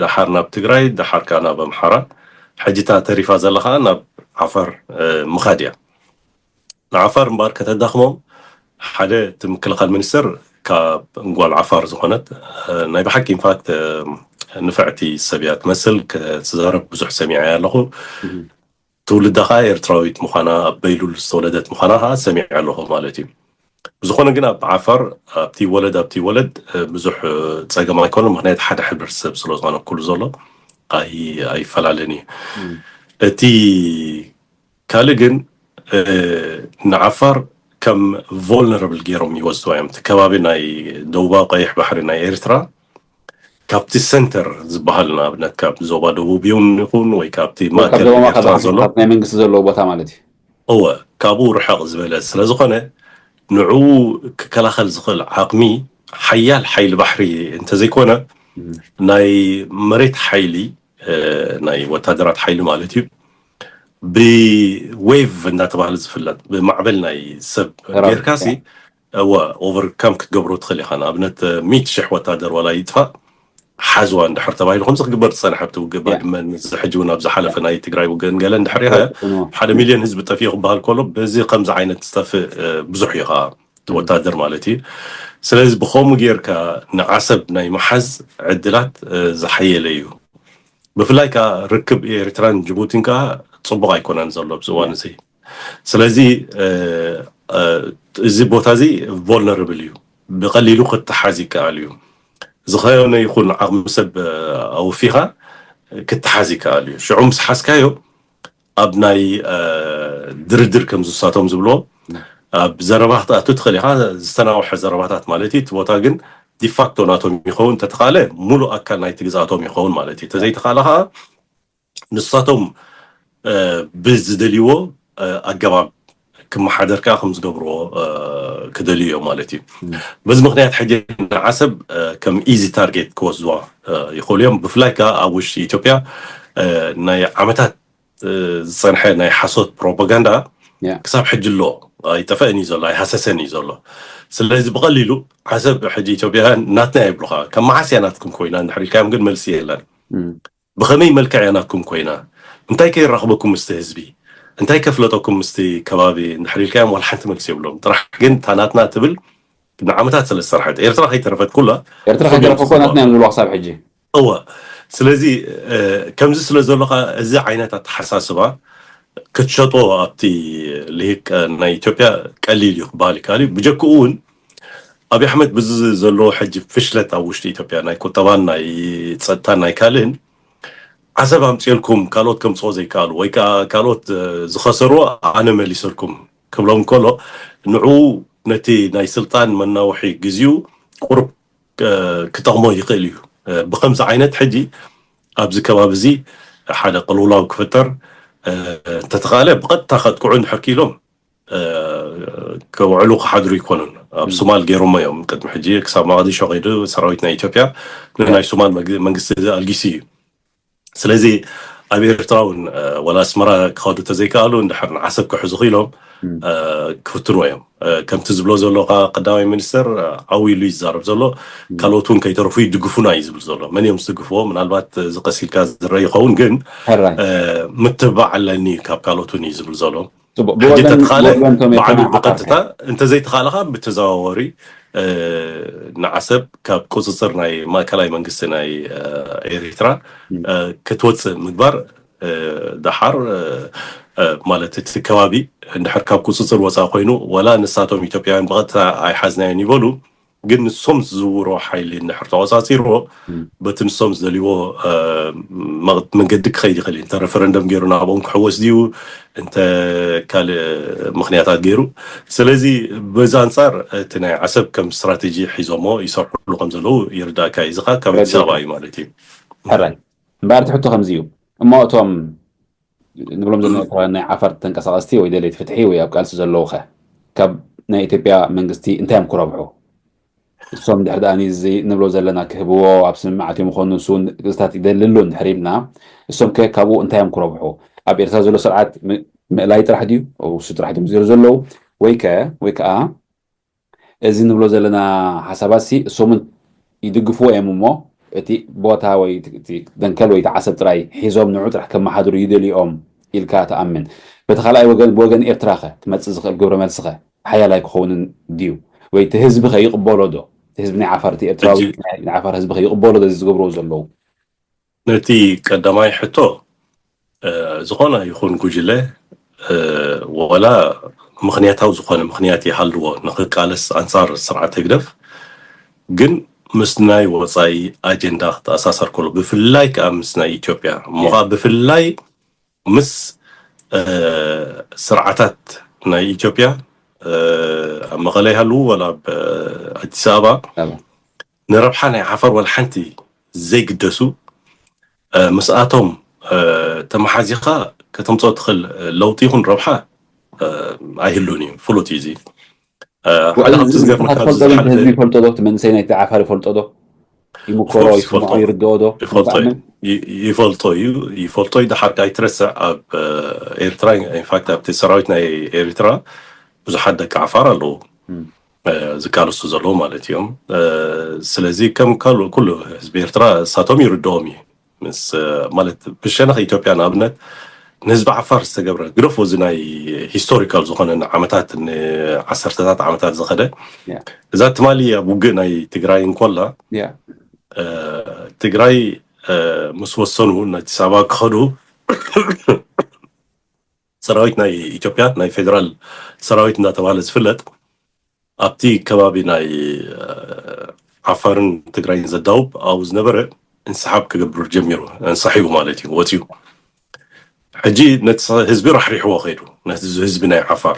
ደሓር ናብ ትግራይ ደሓር ከዓ ናብ ኣምሓራ ሕጂ እታ ተሪፋ ዘላ ከዓ ናብ ዓፋር ምኻድ እያ ንዓፋር እምበኣር ከተዳኽሞም ሓደ እቲ ምክልኻል ሚኒስትር ካብ ጓል ዓፋር ዝኾነት ናይ ብሓቂ ኢንፋክት ንፍዕቲ ሰብ እያ ትመስል ክትዛረብ ብዙሕ ሰሚዐ ኣለኹ ትውልዳ ከዓ ኤርትራዊት ምዃና ኣብ በይሉል ዝተወለደት ምዃና ከዓ ሰሚዐ ኣለኹ ማለት እዩ ብዝኾነ ግን ኣብ ዓፋር ኣብቲ ወለድ ኣብቲ ወለድ ብዙሕ ፀገም ኣይኮነ ምክንያት ሓደ ሕብረተሰብ ስለዝኾነ ኩሉ ዘሎ ኣይፈላለን እዩ እቲ ካልእ ግን ንዓፋር ከም vulnerable ገይሮም ይወስድዋ እዮም እቲ ከባቢ ናይ ደቡባዊ ቀይሕ ባሕሪ ናይ ኤርትራ ካብቲ ሰንተር ዝበሃል ንኣብነት ካብ ዞባ ደቡብ ይኹን ይኹን ወይ ካብቲ ካብ ማእከል ዞባ ኤርትራ ማእከል ዘሎ ካብ ናይ መንግስቲ ዘለዎ ቦታ ማለት እዩ። እወ ካብኡ ርሕቕ ዝበለ ስለ ዝኾነ ንዕኡ ክከላኸል ዝኽእል ዓቕሚ ሓያል ሓይሊ ባሕሪ እንተዘይኮነ ናይ መሬት ሓይሊ ናይ ወታደራት ሓይሊ ማለት እዩ ብዌቭ እንዳተባሃለ ዝፍለጥ ብማዕበል ናይ ሰብ ጌርካሲ እወ ኦቨርካም ክትገብሮ ትኽእል ኢኻ ንኣብነት ሚት ሽሕ ወታደር ዋላ ይጥፋእ ሓዝዋ እንድሕር ተባሂሉ ከምዚ ክግበር ዝፀንሐ ኣብቲ ውግእ ባድመን እዚ ሕጂ እውን ኣብ ዝሓለፈ ናይ ትግራይ ውግእን ገለ እንድሕር ኢኻ ሓደ ሚልዮን ህዝቢ ጠፊኡ ክበሃል ከሎ በዚ ከምዚ ዓይነት ዝጠፍእ ብዙሕ እዩ ከዓ ወታደር ማለት እዩ ስለዚ ብኸምኡ ጌርካ ንዓሰብ ናይ መሓዝ ዕድላት ዝሓየለ እዩ ብፍላይ ከዓ ርክብ ኤርትራን ጅቡቲን ከዓ ፅቡቅ ኣይኮነን ዘሎ ኣብዚ እዋን እዚ ስለዚ እዚ ቦታ እዚ ቮልነረብል እዩ ብቀሊሉ ክትሓዝ ይከኣል እዩ ዝኾነ ይኹን ዓቕሚ ሰብ ኣወፊኻ ክትሓዝ ይከኣል እዩ ሽዑ ምስ ሓዝካዮ ኣብ ናይ ድርድር ከም ዝሳቶም ዝብሎ ኣብ ዘረባ ክትኣቱ ትኽእል ኢኻ ዝተናውሐ ዘረባታት ማለት እዩ እቲ ቦታ ግን ዲፋክቶ ናቶም ይኸውን እንተተኻለ ሙሉእ ኣካል ናይቲ ግዝኣቶም ይኸውን ማለት እዩ ተዘይተኻለ ከዓ ንሳቶም ብዝደልይዎ ኣገባብ ክመሓደር ከዓ ከም ዝገብርዎ ክደልዩ እዮም ማለት እዩ በዚ ምክንያት ሕጂ ንዓሰብ ከም ኢዚ ታርጌት ክወስድዋ ይኽእሉ እዮም ብፍላይ ከዓ ኣብ ውሽጢ ኢትዮጵያ ናይ ዓመታት ዝፀንሐ ናይ ሓሶት ፕሮፓጋንዳ ክሳብ ሕጂ ኣሎ ኣይጠፈአን እዩ ዘሎ ኣይሃሰሰን እዩ ዘሎ ስለዚ ብቀሊሉ ዓሰብ ሕጂ ኢትዮጵያውያን ናትና ይብሉካ ካብ መዓስ እያ ናትኩም ኮይና እንድሕር ኢልካዮም ግን መልሲ የለን ብኸመይ መልክዕ እያ ናትኩም ኮይና እንታይ ከይራኽበኩም ምስቲ ህዝቢ እንታይ ከፍለጠኩም ምስቲ ከባቢ እንድሕር ኢልካዮም ዋላ ሓንቲ መልሲ የብሎም ጥራሕ ግን እታ ናትና ትብል ንዓመታት ስለ ዝሰርሐት ኤርትራ ከይተረፈት ኩላ ኤርትራ ከይተረፈ እኮ ናትና እዮም ዝብልዋ ክሳብ ሕጂ እወ ስለዚ ከምዚ ስለ ዘሎ ከዓ እዚ ዓይነት ኣተሓሳስባ ክትሸጦ ኣብቲ ልሂቅ ናይ ኢትዮጵያ ቀሊል እዩ ክበሃል ይከኣል እዩ ብጀክኡ እውን ኣብይ ኣሕመድ ብዚ ዘለዎ ሕጂ ፍሽለት ኣብ ውሽጢ ኢትዮጵያ ናይ ቁጠባን ናይ ፀጥታን ናይ ካልእን ዓሰብ ኣምፅኤልኩም ካልኦት ከምፅኦ ዘይከኣሉ ወይ ከዓ ካልኦት ዝኸሰርዎ ኣነ መሊሰልኩም ክብሎም ከሎ ንዕኡ ነቲ ናይ ስልጣን መናውሒ ግዜኡ ቁሩብ ክጠቕሞ ይኽእል እዩ ብከምዚ ዓይነት ሕጂ ኣብዚ ከባቢ እዚ ሓደ ቅልውላው ክፍጠር እንተተኻለ ብቐጥታ ከጥቅዑ እንድሕር ክኢሎም ክውዕሉ ክሓድሩ ይኮኑን ኣብ ሱማል ገይሮሞ እዮም ቅድሚ ሕጂ ክሳብ መቃዲሾ ከይዱ ሰራዊት ናይ ኢትዮጵያ ንናይ ሱማል መንግስቲ ኣልጊሲ እዩ ስለዚ ኣብ ኤርትራ እውን ወላ ኣስመራ ክኸዱ ተዘይከኣሉ እንድሕር ንዓሰብ ክሕዙ ክኢሎም ክፍትኑ እዮም ከምቲ ዝብሎ ዘሎ ከዓ ቀዳማይ ሚኒስተር ዓው ኢሉ ይዛረብ ዘሎ ካልኦት እውን ከይተረፉ ይድግፉና እዩ ዝብል ዘሎ መን እዮም ዝድግፍዎ ምናልባት ዝቀሲልካ ዝረአ ይኸውን ግን ምትብባዕ ኣለኒ ካብ ካልኦት እውን እዩ ዝብል ዘሎ ሕጂ ተተኻለ ባዕሉ ብቐጥታ እንተዘይተኻለኻ ብተዘዋወሪ ንዓሰብ ካብ ቁፅፅር ናይ ማእከላይ መንግስቲ ናይ ኤሪትራ ክትወፅእ ምግባር ደሓር ማለት እቲ ከባቢ እንድሕር ካብ ቁፅፅር ወፃእ ኮይኑ ወላ ንሳቶም ኢትዮጵያውያን ብቐጥታ ኣይሓዝናዮን ይበሉ ግን ንሶም ዝዝውሮ ሓይሊ እንድሕር ተቆፃፂርዎ በቲ ንሶም ዝደልይዎ መንገዲ ክኸይድ ይኽእል እዩ እንተ ረፈረንደም ገይሩ ናብኦም ክሕወስ ድዩ እንተ ካልእ ምክንያታት ገይሩ ስለዚ በዚ ኣንፃር እቲ ናይ ዓሰብ ከም ስትራቴጂ ሒዞሞ ይሰርሕሉ ከም ዘለዉ ይርዳእካ እዩ እዚ ከዓ ካብ ኣዲስ ኣበባ እዩ ማለት እዩ ሕራይ እምበኣር እቲ ሕቶ ከምዚ እዩ እሞ እቶም ንብሎም ዘለና ኤርትራውያን ናይ ዓፋር ተንቀሳቐስቲ ወይ ደለይቲ ፍትሒ ወይ ኣብ ቃልሲ ዘለዉ ኸ ካብ ናይ ኢትዮጵያ መንግስቲ እንታይ እዮም ክረብሑ እሶም ድሕር ደኣ እዚ ንብሎ ዘለና ክህብዎ ኣብ ስምምዓት እዮም ይኾኑ ንሱ እውን ቅፅታት ይደሊ ኣሎ እንድሕር ኢልና እሶም ከ ካብኡ እንታይ እዮም ክረብሑ ኣብ ኤርትራ ዘሎ ስርዓት ምእላይ ጥራሕ ድዩ እሱ ጥራሕ ድዮም ዝገሩ ዘለዉ ወይ ከ ወይ ከዓ እዚ ንብሎ ዘለና ሓሳባት ሲ እሶምን ይድግፍዎ እዮም እሞ እቲ ቦታ ወይ ደንከል ወይ ዓሰብ ጥራይ ሒዞም ንዑ ጥራሕ ከመሓድሩ ይደልኦም ኢልካ ትኣምን በቲ ካልኣይ ወገን ብወገን ኤርትራ ኸ ክመፅእ ዝኽእል ግብረ መልሲ ኸ ሓያል ኣይክኸውንን ድዩ ወይ እቲ ህዝቢ ኸ ይቕበሎ ዶ ህዝቢ ናይ ዓፋር እቲ ኤርትራዊ ናይ ዓፋር ህዝቢ ኸ ይቕበሎ ዶ እዚ ዝገብርዎ ዘለዉ ነቲ ቀዳማይ ሕቶ ዝኾነ ይኹን ጉጅለ ወላ ምኽንያታዊ ዝኾነ ምኽንያት ይሃልዎ ንኽቃለስ ኣንፃር ስርዓት ህግደፍ ግን ምስ ናይ ወፃኢ ኣጀንዳ ክተኣሳሰር ከሎ ብፍላይ ከዓ ምስ ናይ ኢትዮጵያ እሞ ከዓ ብፍላይ ምስ ስርዓታት ናይ ኢትዮጵያ ኣብ መቐለ ይሃልዉ ወላ ኣብ ኣዲስ ኣበባ ንረብሓ ናይ ዓፋር ወላ ሓንቲ ዘይግደሱ ምስኣቶም ተመሓዚኻ ከተምፅኦ ትኽእል ለውጢ ይኹን ረብሓ ኣይህሉን እዩ። ፍሉጥ እዩ እዚ። ሓደ ካብቲ ዝገርመካ ትፈልጦ ዶ? ህዝቢ ይፈልጦ ዶ? እቲ መንእሰይ ናይቲ ዓፋር ይፈልጦ ዶ? ይምኮሮ ይስምዖ ይርድኦ ዶ? ይፈልጦ እዩ። ይፈልጦ እዩ። ደሓር ኣይትረስዕ፣ ኣብ ኤርትራ ኢንፋክት ኣብቲ ሰራዊት ናይ ኤርትራ ብዙሓት ደቂ ዓፋር ኣለዉ ዝቃለሱ ዘለዉ ማለት እዮም። ስለዚ ከም ካልእ ኩሉ ህዝቢ ኤርትራ እሳቶም ይርድኦም እዩ። ምስ ማለት ብሸነኽ ኢትዮጵያ ንኣብነት ንህዝቢ ዓፋር ዝተገብረ ግደፎ፣ እዚ ናይ ሂስቶሪካል ዝኾነ ንዓመታት ንዓሰርተታት ዓመታት ዝኸደ እዛ ትማሊ ኣብ ውግእ ናይ ትግራይ እንኮላ ትግራይ ምስ ወሰኑ ኣዲስ ኣበባ ክኸዱ ሰራዊት ናይ ኢትዮጵያ ናይ ፌደራል ሰራዊት እናተባሃለ ዝፍለጥ ኣብቲ ከባቢ ናይ ዓፋርን ትግራይን ዘዳውብ ኣብኡ ዝነበረ እንስሓብ ክገብር ጀሚሩ። እንሳሒቡ ማለት እዩ፣ ወፂኡ። ሕጂ ነቲ ህዝቢ ራሕሪሕዎ ከይዱ፣ ነቲ ህዝቢ ናይ ዓፋር።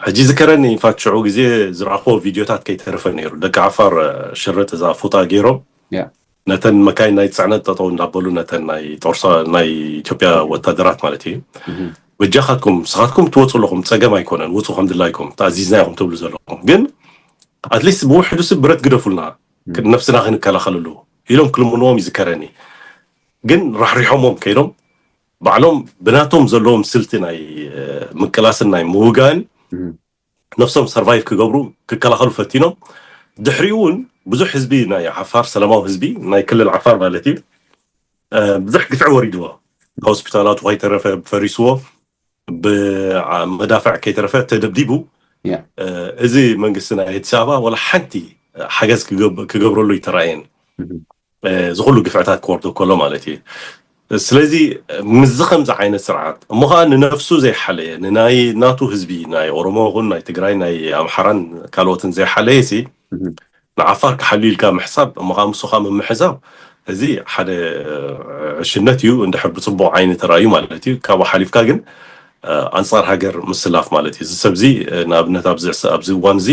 ሕጂ ዝከረኒ ኢንፋክት ሽዑ ግዜ ዝረኣኽዎ ቪድዮታት ከይተረፈ ነይሩ። ደቂ ዓፋር ሽርጥ እዛ ፉጣ ገይሮም ነተን መካይን ናይ ፅዕነት ጠጠው እንዳበሉ ነተን ናይ ጦርሳ ናይ ኢትዮጵያ ወታደራት ማለት እዩ፣ በጃኻትኩም ንስኻትኩም ትወፁ ኣለኹም፣ ፀገም ኣይኮነን፣ ውፁ ከም ድላይኩም ተኣዚዝና ኢኹም ትብሉ ዘለኹም። ግን ኣትሊስት ብውሕዱ ስብ ብረት ግደፉልና ነብስና ክንከላኸለሉ ኢሎም ክልምንዎም ይዝከረኒ። ግን ራሕሪሖሞም ከይዶም ባዕሎም ብናቶም ዘለዎም ስልቲ ናይ ምቅላስን ናይ ምውጋን ነብሶም ሰርቫይቭ ክገብሩ ክከላኸሉ ፈቲኖም። ድሕሪኡ እውን ብዙሕ ህዝቢ ናይ ዓፋር ሰላማዊ ህዝቢ ናይ ክልል ዓፋር ማለት እዩ ብዙሕ ግፍዒ ወሪድዎ። ሆስፒታላቱ ከይተረፈ ፈሪስዎ፣ ብመዳፍዕ ከይተረፈ ተደብዲቡ። እዚ መንግስቲ ናይ ኣዲስ ኣበባ ወላ ሓንቲ ሓገዝ ክገብረሉ ይተራእየን። እዚ ኩሉ ግፍዕታት ክወርዶ ከሎ ማለት እዩ። ስለዚ ምስዚ ከምዚ ዓይነት ስርዓት እሞ ከዓ ንነፍሱ ዘይሓለየ ንናይ ናቱ ህዝቢ ናይ ኦሮሞ ይኹን ናይ ትግራይ ናይ ኣምሓራን ካልኦትን ዘይሓለየ ሲ ንዓፋር ክሓልዩ ኢልካ ምሕሳብ እሞ ከዓ ምስኻ ምምሕዛብ እዚ ሓደ ዕሽነት እዩ። እንድሕር ብፅቡቅ ዓይኒ ተራእዩ ማለት እዩ። ካብኡ ሓሊፍካ ግን ኣንፃር ሃገር ምስላፍ ማለት እዩ። እዚ ሰብዚ ንኣብነት ኣብዚ እዋን እዚ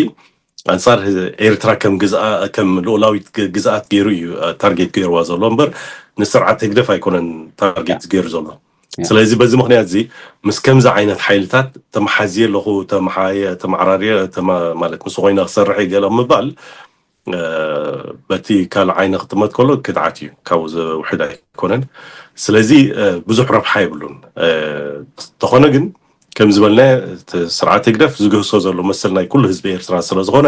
ኣንፃር ኤርትራ ከም ግዝኣ ከም ልኡላዊት ግዝኣት ገይሩ እዩ ታርጌት ገይርዋ ዘሎ እምበር ንስርዓት ህግደፍ ኣይኮነን ታርጌት ገይሩ ዘሎ። ስለዚ በዚ ምክንያት እዚ ምስ ከምዚ ዓይነት ሓይልታት ተመሓዝየ ኣለኹ፣ ተመዓራርየ ማለት ምስ ኮይነ ክሰርሕ ይገለ ምባል በቲ ካልእ ዓይነ ክጥመት ከሎ ክድዓት እዩ፣ ካብኡ ዘውሕድ ኣይኮነን። ስለዚ ብዙሕ ረብሓ የብሉን። ተኾነ ግን ከም ዝበልና ስርዓት ህግደፍ ዝግህሶ ዘሎ መሰል ናይ ኩሉ ህዝቢ ኤርትራ ስለዝኾነ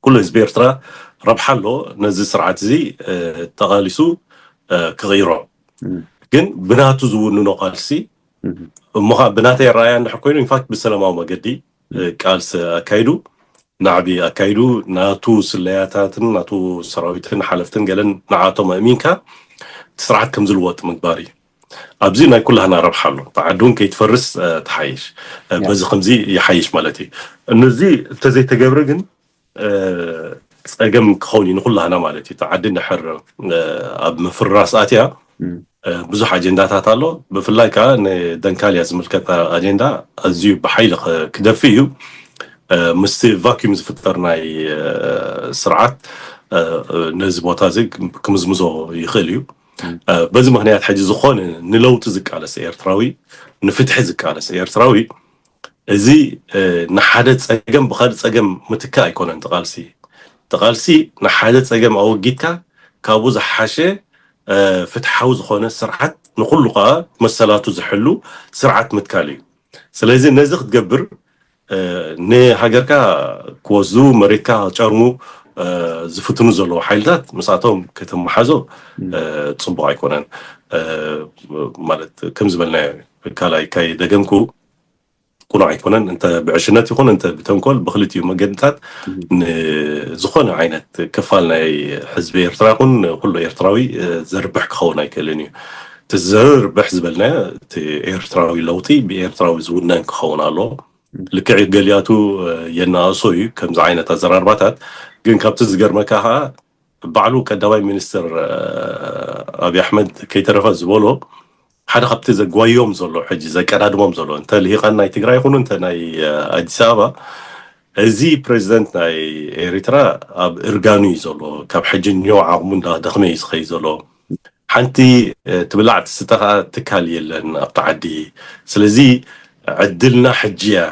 ኩሉ ህዝቢ ኤርትራ ረብሓ ኣሎ ነዚ ስርዓት እዚ ተቓሊሱ ክቕይሮ። ግን ብናቱ ዝውንኖ ቃልሲ እሞ ብናተይ ኣረኣያ እንድሕር ኮይኑ ኢንፋክት ብሰላማዊ መገዲ ቃልሲ ኣካይዱ ናዕቢ ኣካይዱ ናቱ ስለያታትን ናቱ ሰራዊትን ሓለፍትን ገለን ንዓቶም ኣእሚንካ እቲ ስርዓት ከም ዝልወጥ ምግባር እዩ። ኣብዚ ናይ ኩላህና ረብሓ ኣሎ። ተዓዱን ከይትፈርስ ትሓይሽ በዚ ከምዚ ይሓይሽ ማለት እዩ። እነዚ እንተዘይተገብረ ግን ፀገም ክኸውን እዩ ንኩላህና ማለት እዩ። ተዓዲ ንድሕር ኣብ ምፍርራስ ኣትያ ብዙሕ ኣጀንዳታት ኣሎ። ብፍላይ ከዓ ንደንካልያ ዝምልከት ኣጀንዳ ኣዝዩ ብሓይሊ ክደፊ እዩ። ምስቲ ቫኪዩም ዝፍጠር ናይ ስርዓት ነዚ ቦታ እዚ ክምዝምዞ ይኽእል እዩ። በዚ ምክንያት ሕጂ ዝኾነ ንለውጢ ዝቃለስ ኤርትራዊ፣ ንፍትሒ ዝቃለስ ኤርትራዊ እዚ ንሓደ ፀገም ብካልእ ፀገም ምትካእ ኣይኮነን። ተቃልሲ ተቃልሲ ንሓደ ፀገም ኣወጊድካ ካብኡ ዝሓሸ ፍትሓዊ ዝኾነ ስርዓት ንኩሉ ከዓ መሰላቱ ዝሕሉ ስርዓት ምትካል እዩ። ስለዚ ነዚ ክትገብር ንሃገርካ ክወስዱ መሬትካ ክጨርሙ ዝፍትኑ ዘለዉ ሓይልታት ምስኣቶም ክትመሓዞ ፅቡቅ ኣይኮነን። ማለት ከም ዝበልናዮ ካልኣይ ካይ ደገምኩ ቁኑዕ ኣይኮነን። እንተ ብዕሽነት ይኹን እንተ ብተንኮል ብክልቲኡ መገድታት ንዝኾነ ዓይነት ክፋል ናይ ህዝቢ ኤርትራ ይኹን ኩሉ ኤርትራዊ ዘርብሕ ክኸውን ኣይክእልን እዩ። እቲ ዘርብሕ ዝበልናዮ እቲ ኤርትራዊ ለውጢ ብኤርትራዊ ዝውነን ክኸውን ኣለዎ። ልክዕ ገሊያቱ የናእሶ እዩ ከምዚ ዓይነት ኣዘራርባታት። ግን ካብቲ ዝገርመካ ከዓ ባዕሉ ቀዳማይ ሚኒስትር ኣብይ ኣሕመድ ከይተረፈ ዝበሎ ሓደ ካብቲ ዘጓዮም ዘሎ ሕጂ ዘቀዳድሞም ዘሎ እንተ ልሂቃን ናይ ትግራይ ይኹኑ እንተ ናይ ኣዲስ ኣበባ እዚ ፕሬዚደንት ናይ ኤሪትራ ኣብ እርጋኑ እዩ ዘሎ። ካብ ሕጂ ኒዮ ዓቕሙ እንዳደኽመ እዩ ዝኸይ ዘሎ። ሓንቲ ትብላዕ ትስተ ከዓ ትካል የለን ኣብቲ ዓዲ። ስለዚ ዕድልና ሕጂ እያ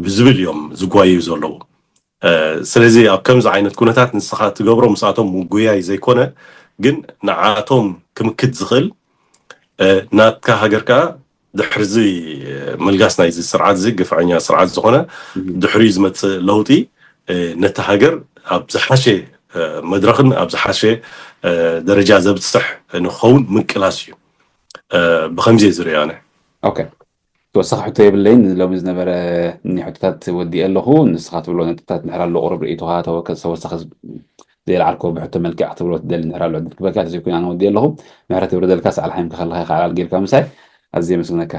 ብዝብል እዮም ዝጓዩ ዘለዉ። ስለዚ ኣብ ከምዚ ዓይነት ኩነታት ንስኻ ትገብሮ ምስኣቶም ምጉያይ ዘይኮነ፣ ግን ንዓቶም ክምክት ዝኽእል ናትካ ሃገር ከዓ ድሕርዚ ምልጋስ ናይዚ ስርዓት እዚ ግፍዐኛ ስርዓት ዝኾነ ድሕሪ ዝመፅእ ለውጢ ነቲ ሃገር ኣብ ዝሓሸ መድረኽን ኣብ ዝሓሸ ደረጃ ዘብፅሕ ንክኸውን ምቅላስ እዩ። ብከምዚ ዝሪኦ ኣነ። ኦኬ፣ ተወሳኺ ሕቶ የብለይን። ሎሚ ዝነበረ እኒ ሕቶታት ወዲኤ ኣለኹ። ንስኻ ትብሎ ነጥብታት ንሕር ኣሎ፣ ቁሩብ ርእይቶኻ ተወከ-፣ ተወሳኺ ዝ-፣ ዘየልዓልኮ ብሕቶ መልክዕ ክትብሎ ትደሊ ንሕር ኣሎ ዕድል ክበካ፣ ተዘይኮይኑ ኣነ ወዲኤ ኣለኹ። ምሕረት ይውረደልካ፣ ሳዕል ሓይምካ ከለኻ ይኸዓል ጌርካ ምሳይ ኣዝየ የመስግነካ።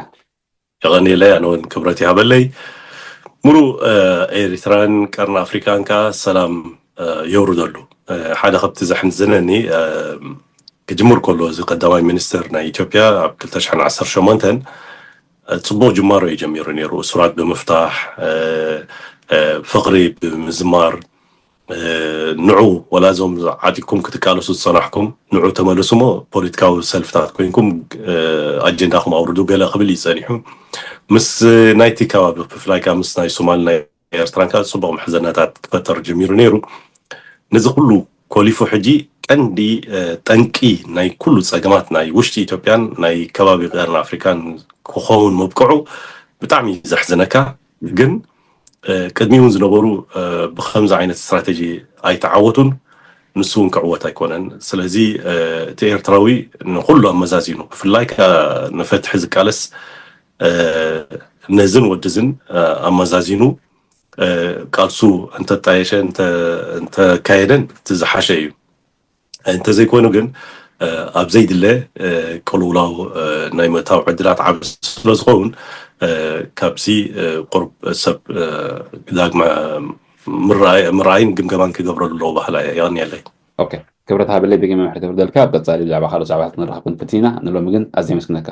የቐንየለይ፣ ኣነ እውን ክብረት ይሃበለይ። ሙሉ ኤሪትራን ቀርኒ ኣፍሪካን ከዓ ሰላም የውርደሉ። ሓደ ካብቲ ዘሕንዝነኒ ክጅምር ከሎ እዚ ቀዳማይ ሚኒስትር ናይ ኢትዮጵያ ኣብ ክልተ ሽሕን ዓሰርተ ሸሞንተን ፅቡቕ ጅማሮ እዩ ጀሚሩ ነይሩ። እሱራት ብምፍታሕ፣ ፍቕሪ ብምዝማር፣ ንዑ ወላ እዞም ዓጢኩም ክትቃለሱ ዝፀናሕኩም ንዑ ተመለሱ እሞ ፖለቲካዊ ሰልፍታት ኮይንኩም ኣጀንዳኹም ኣውርዱ ገለ ክብል እዩ ፀኒሑ። ምስ ናይቲ ከባቢ ብፍላይ ከዓ ምስ ናይ ሶማል ናይ ኤርትራን ከዓ ፅቡቕ ምሕዝነታት ክፈጠር ጀሚሩ ነይሩ። ነዚ ኩሉ ኮሊፉ ሕጂ ቀንዲ ጠንቂ ናይ ኩሉ ፀገማት ናይ ውሽጢ ኢትዮጵያን ናይ ከባቢ ቀርኒ ኣፍሪካን ክኸውን ምብቅዑ ብጣዕሚ እዩ ዘሕዝነካ። ግን ቅድሚ እውን ዝነበሩ ብከምዚ ዓይነት ስትራቴጂ ኣይተዓወቱን፣ ንሱ እውን ክዕወት ኣይኮነን። ስለዚ እቲ ኤርትራዊ ንኩሉ ኣመዛዚኑ፣ ብፍላይ ከዓ ንፍትሒ ዝቃለስ ነዝን ወድዝን ኣመዛዚኑ ቃልሱ እንተጣየሸ እንተካየደን እቲ ዝሓሸ እዩ። እንተዘይኮይኑ ግን ኣብ ዘይድለ ቅልውላው ናይ ምእታው ዕድላት ዓብ ስለዝኸውን ካብዚ ቁርብ ሰብ ዳግመ ምርኣይን ግምገማን ክገብረሉ ኣለዎ ባህላ እየ። የቐንየለይ። ክብረት ሃበለይ ብግመ ምሕረት ይውርደልካ። ኣብ ቀፃሊ ብዛዕባ ካልኦት ዛዕባታት ክንራኸብ ክንፍትን ኢና። ንሎሚ ግን ኣዝየ የመስግነካ።